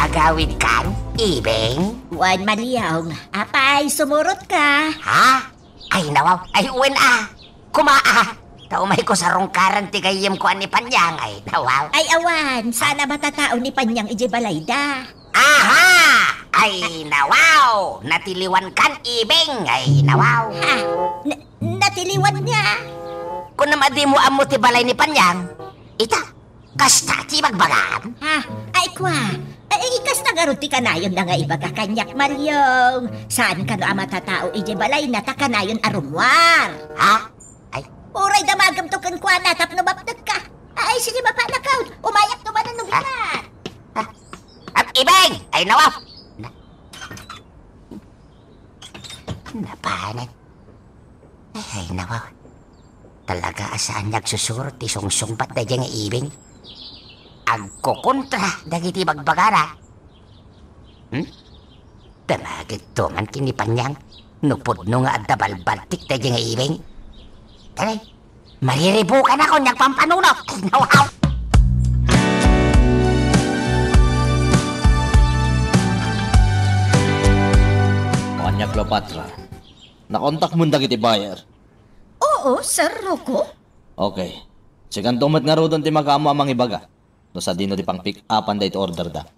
Agawid kan, Ibing? Wan, Maliong. Apay, sumurot ka. Ha? Ay, nawaw. Ay, wen a. Kumaa. Ta umayko sa rungkaran ti gayyemko a ni Panyang. Ay, nawaw. Ay, awan. Sana matatao ni Panyang idiay balayda. Aha! Ay, nawaw. Natiliwan kan, Ibing. Ay, nawaw. Ha? Na-, natiliwan niya? Kunam a dimo ammo ti balay ni Panyang. Ita, kasta ti ibagbagam? Ha? Ay, kwa. Ay, kasta ngarud ti kanayonna nga ibaga kaniak, Mariong. Saan kano a matatao idiay balayna ta kanayon a rummuar? Ha? Ay. Uray damagemto kenkuana tapno mapnekka. Ay, sige, mapanakaw. Umayak to manen no bigat. Ha? At Ibing! Ay, nawa! Na-, napanan. Ay, nawa. Talaga a saan nga agsusurot ti sungsungbat daydiay nga Ibing. Agkukontra dagiti bagbagana. Hmm? Damagidto man ken ni Panyang no pudno nga adda balbaltik daydiay nga Ibing. Tara, mariribukan ako nga agpampanunot. Nawaw! Ania, Cleopatra? Nakontak mo dagiti buyer? Oo, Sir Rocco. Okay. Sikanto met ngaruden ti makaammo a mangibaga no sadino ti pang-pick-upan daytoy order da.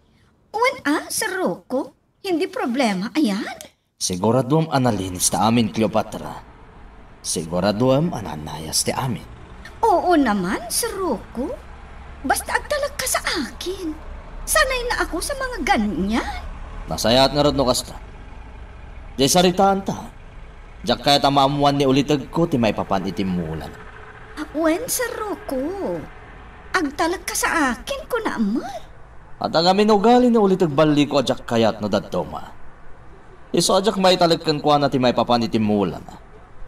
Wen a, Sir Rocco? Hindi problema, ayan? Siguraduem a nalinis ti amin, Cleopatra. Siguraduem a nanayas ti amin. Oo naman, Sir Rocco. Basta agtalekka Sa akin, sanay na ako sa mga ganyan. Nasayaat ngarud no kasta. Diay saritaanta, diak kayat a maammoan ni ulitegko ti maipapan iti mulana. Wen, Sir Rocco, agtalekka sa akin, kunam. Adda ngamin ugali ni uliteg balliko a diak kayat no dadduma. Isu a diak maitalek kenkuana ti maipapan iti mulana.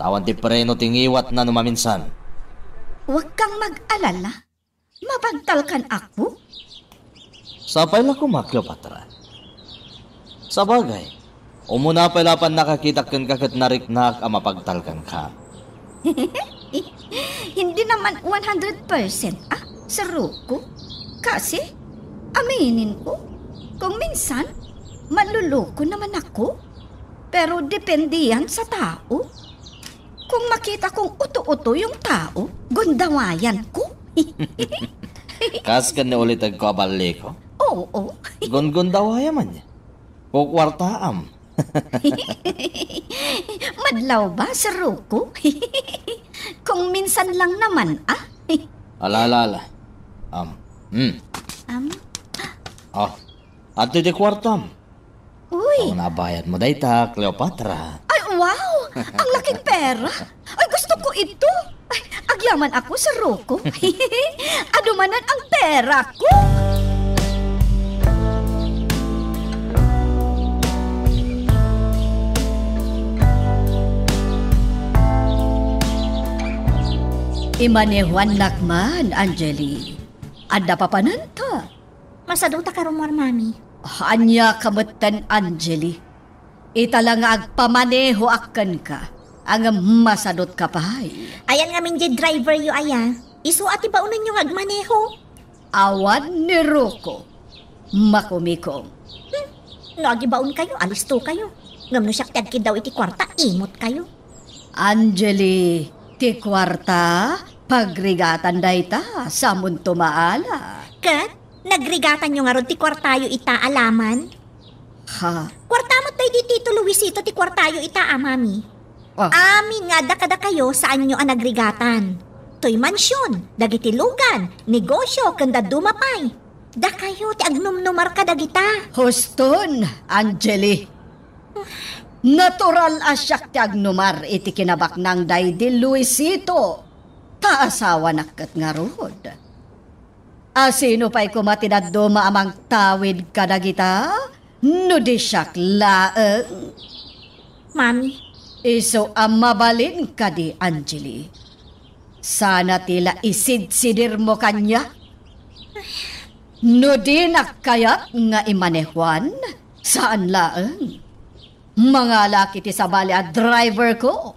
Ta awan ti preno ti ngiwatna no maminsan. Huwag kang mag-alala. Mapagtalkan ako? Sapay la koma, Cleopatra. Sabagay, umuna pay la pannakakitak kenka ket nariknak a mapagtalkanka. Hindi naman one hundred percent, ah, Sir Rocco. Kasi, aminin ko, kung minsan, manloloko naman ako. Pero depende yan sa tao. Kung makita kong uto-uto yung tao, gundawayan ko. Kas ken ni ulitegko a balliko? Oo. Gungundawaya man. Kukwartaam. Madlaw ba, Sir Rocco? Kung minsan lang naman, ah. Ala, ala, ala. Um, hmm. Um, Oh, adtoy ti kuartam. Uy! Oh, nabayad mo dayta, Cleopatra. Ay, wow! Ang laking pera! Ay, gusto ko ito! Ay, agyaman ako, Sir Rocco. Adu manen ang pera ko! Imanehuannak man, Angeli. Adda papananta. Masadota ka rummuar, Mami. Ania ka metten, Angeli? Ita la nga agpamanehoak kenka, ngem masadotka pay. Ayan ngamin diay driver yo aya. Isu a ti baonenyo nga agmaneho. Awan ni Rocco. Makumikom. Hmm. No agibaon kayo, alisto kayo. Ngem no siak ti agkiddaw iti kuarta, imot kayo. Angeli, ti kuarta, pagrigatan dayta, samonto maala. Ket, nagrigatanyo ngarud ti kuartayo ita a laman? Ha? Kuarta met daydi Tito Luisito ti kuartayo ita a, Mami. Ah. Amin nga adda kadakayo, saanyo a nagrigatan. Toy mansion, dagiti lugan, negosio, ken dadduma pay. Dakayo ti agnumnumar kadagita. Huston, Angeli. Natural a siak ti agnumar iti kinabaknang daydi Luisito, ta asawanak ket ngarud. A sino pay koma ti dadduma a mangtawid kadagita, no di siak laeng? Mami. Isu a mabalin kadi, Angeli? Sana ti la isidsidirmo kaniak. No dinak kayat nga imanehuan, saan laeng. Mangalak iti sabali a driver ko.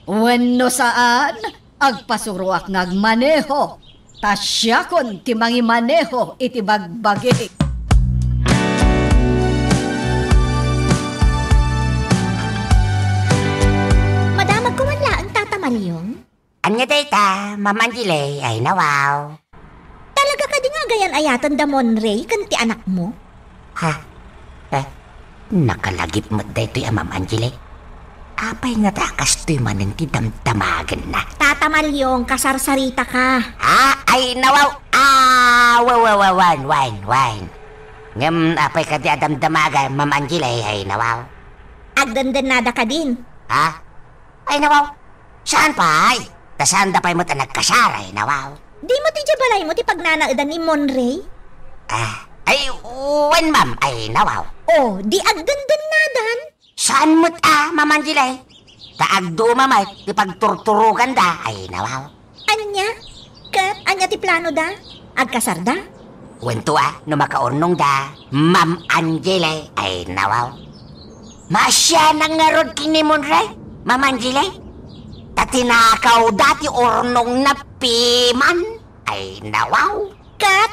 Wenno saan, agpasuroak nga agmaneho, ta siakon ti mangimaneho iti bagbagik. Madamagko man laeng, Tata Maliong. Ania dayta, Ma'am Angeli? Ay, nawaw. Talaga kadi nga agayan-ayaten da Monray ken ti anakmo? Ha? Eh, nakalagip met daytoy a Ma'am Angeli. Apay ngata a kastoy manen ti damdamagenna? Tata Maliong, kasarsaritaka. Ah, ay, nawaw. Ah, wa, wa, wa, wan, wan, wan. Ngem apay kadi a damdamagen, Ma'am Angeli? Ay, nawaw. Agdendennada kadin. Ha? Ay, nawaw. Saan pay? Ta saanda pay met a nagkasar, ay, nawaw. Di met idiay balaymo ti pagnanaedan ni Monray? Ah, ay, wen, ma'am. Ay, nawaw. O, di agdendennadan? Saan met a, Ma'am Angeli? Ta agduma met ti pagturturoganda, ay, nawaw. Ania? Ket ania ti planoda? Agkasarda? Wen to a, no makaurnongda, Ma'am Angeli, ay, nawaw. Maasianak ngarud ken ni Monray, Ma'am Angeli? Ta tinakawda ti urnongna piman, ay, nawaw. Ket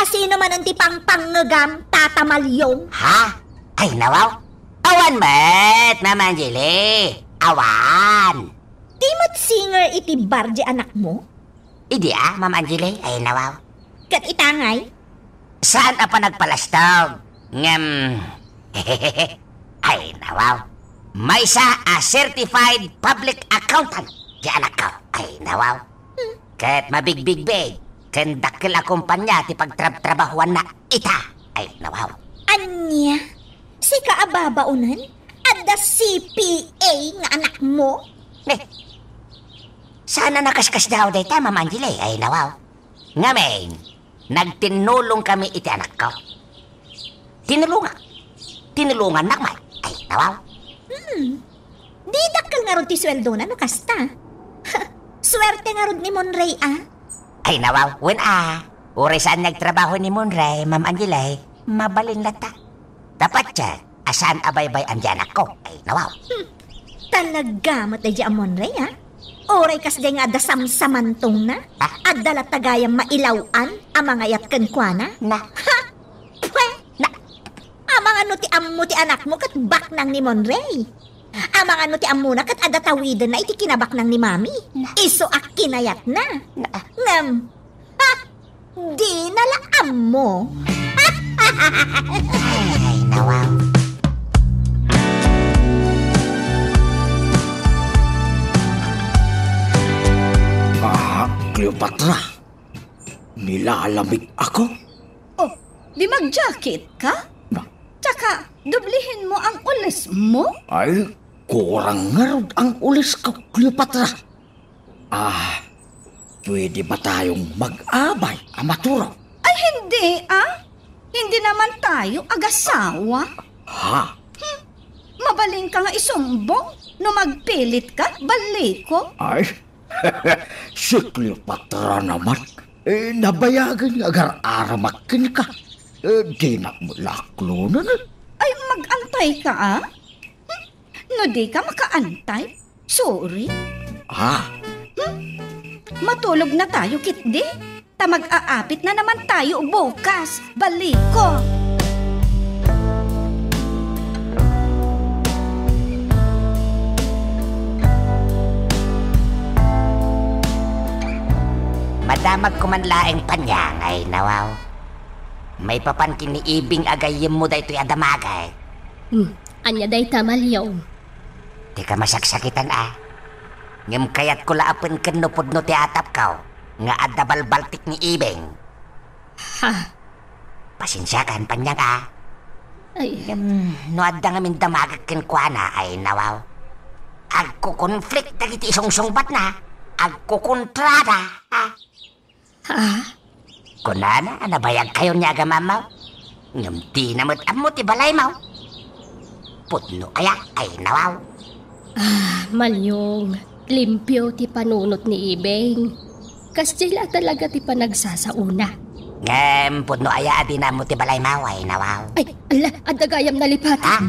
asino manen ti pangpangngegam, Tata Maliong? Ha? Ay, nawaw. Awan met, Ma'am Angeli. Awan. Di met singer iti bar diay anakmo? Idi a, Ma'am Angeli? Ay, nawaw. Ket ita ngay? Saan a panagpalastog? Ngem, ay, nawaw. Maysa a certified public accountant diay anakko. Ay, nawaw. Hmm. Ket mabigbigbig. ken dakkel a kompania ti pagtrabtrabahuanna ita. Ay, nawaw. Ania? Sika a babaonen? Adda C P A nga anakmo? Eh, saan a nakaskasdaaw dayta, Ma'am Angeli? Ay, nawaw. Ngamin, nagtinnulongkami iti anakko. Tinulonga. Tinulongannak met. Ay, nawaw. Hmm. Di dakkel ngarud ti sueldona no kasta. Suerte ngarud ni Monray, a. Ay, nawaw, wen a. Uray saan nga agtrabaho ni Monray, Ma'am Angeli, mabalin latta. Dapat siya, a saan a baybay-an ti anakko. Ay, nawaw. Hmm. Talaga met daydi a Monray, a? Uray kasdiay nga adda samsamantongna? Ah? Adda latta gayam mailaw-an a mangayat kenkuana? Na. Ha? Pwe! Na. Amangan no ti ammo ti anakmo ket baknang ni Monray. Amangan no ti ammona ket adda tawidenna iti kinabaknang ni Mami. Na. Isu a kinayatna. Na. Ngem, ha? Dina la ammo. Ay, nawaw. Ah, Cleopatra, nilalamig ako. Oh, di mag-jacket ka? Ba? Tsaka, doblihin mo ang ules mo? Ay, kurang ngarud ang ules ko, Cleopatra. Ah, pwede ba tayong mag-abay a maturog? Ay, hindi, ah. Hindi naman tayo agasawa. Ha? Hmm. Mabalin ka nga isumbong no magpilit ka, baliko. Ay, si Cleopatra naman. Eh, nabayagan nga agar-aramak kenka. Eh, di na mo laklonan. Ay, mag-antay ka, ah? Hmm? No di ka makaantay, sorry. Ah. Hmm? Matulog na tayo, kitdi. Ta mag-aapit na naman tayo bukas. Baliko. Madamag ko man laeng paniangay, nawaw. Maipapan ken ni Ibing a gayyemmo daytoy a damagek. Hmm, ania dayta, Malyong? Di ka masaksakitan, a. Ngem kayatko la a pengken no pudno ti atapko nga adda balbaltik ni Ibing. Ha? Pasensiakan, paniang, a. Ay. Ngem no adda ngamin damagek kenkuana, ay nawaw. Agko-conflict dagiti isungsungbatna. Agkokontrada, a. Ha? Kunana a nabayagkayon nga agamammaw. Ngem dina met ammo ti balaymaw. Pudno aya, ay nawaw. Ah, Malyong, limpio ti panunot ni Ibing. Kasdiay la talaga ti panagsasaona. Ngem pudno aya a dina ammo ti balaymaw, ay nawaw. Ay, ala, adda gayam nalipat. Ha?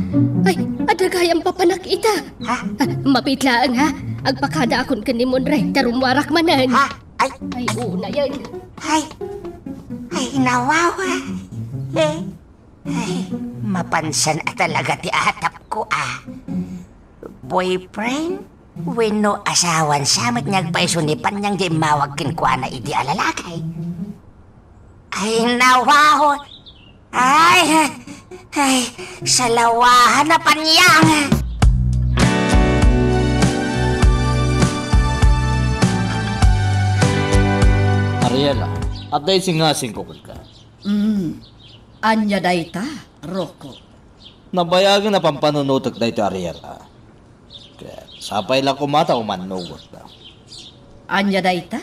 Ay, adda gayam papanak ita. Ha? Ah, mabiit laeng, ha? Agpakadaakon ken ni Monray, ta rummuarak manen. Ha? Ay. Ay, unayen. Ay. Ay, nawawa. Eh. Ay, mapansan a talaga ti atapko, a. Boyfriend? Wenno asawan sa met nga agpaiso ni Panyang nga immawag kenkuana idi a lalaki? Ay, nawawa. Ay, ay, salawahan a Panyang. Ariela, adda isingasingko kenka. Mm. Ania dayta, Rocco? Nabayagen a pampanunotek daytoy Ariela. Ket sapay la koma ta umannugotta. Ania dayta?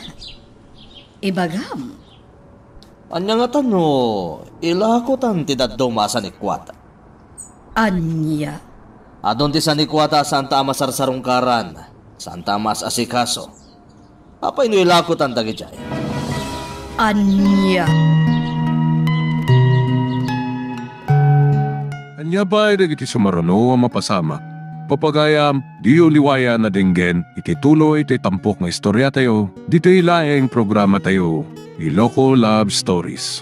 Ibagam. Ania ngata no ilakotan ti dadduma a sanikuata? Ania? Adun ti sanikuata a saanta a masarsarungkaran, saanta a maas-asikaso. Apay no ilakotan dagijay? Ania? Ania pay dagiti sumaruno a mapasamak? Papagayam, diyo liwayan a denggen iti tuloy ti tampok nga istoriatayo, ditoy laeng programatayo, Iloko Love Stories.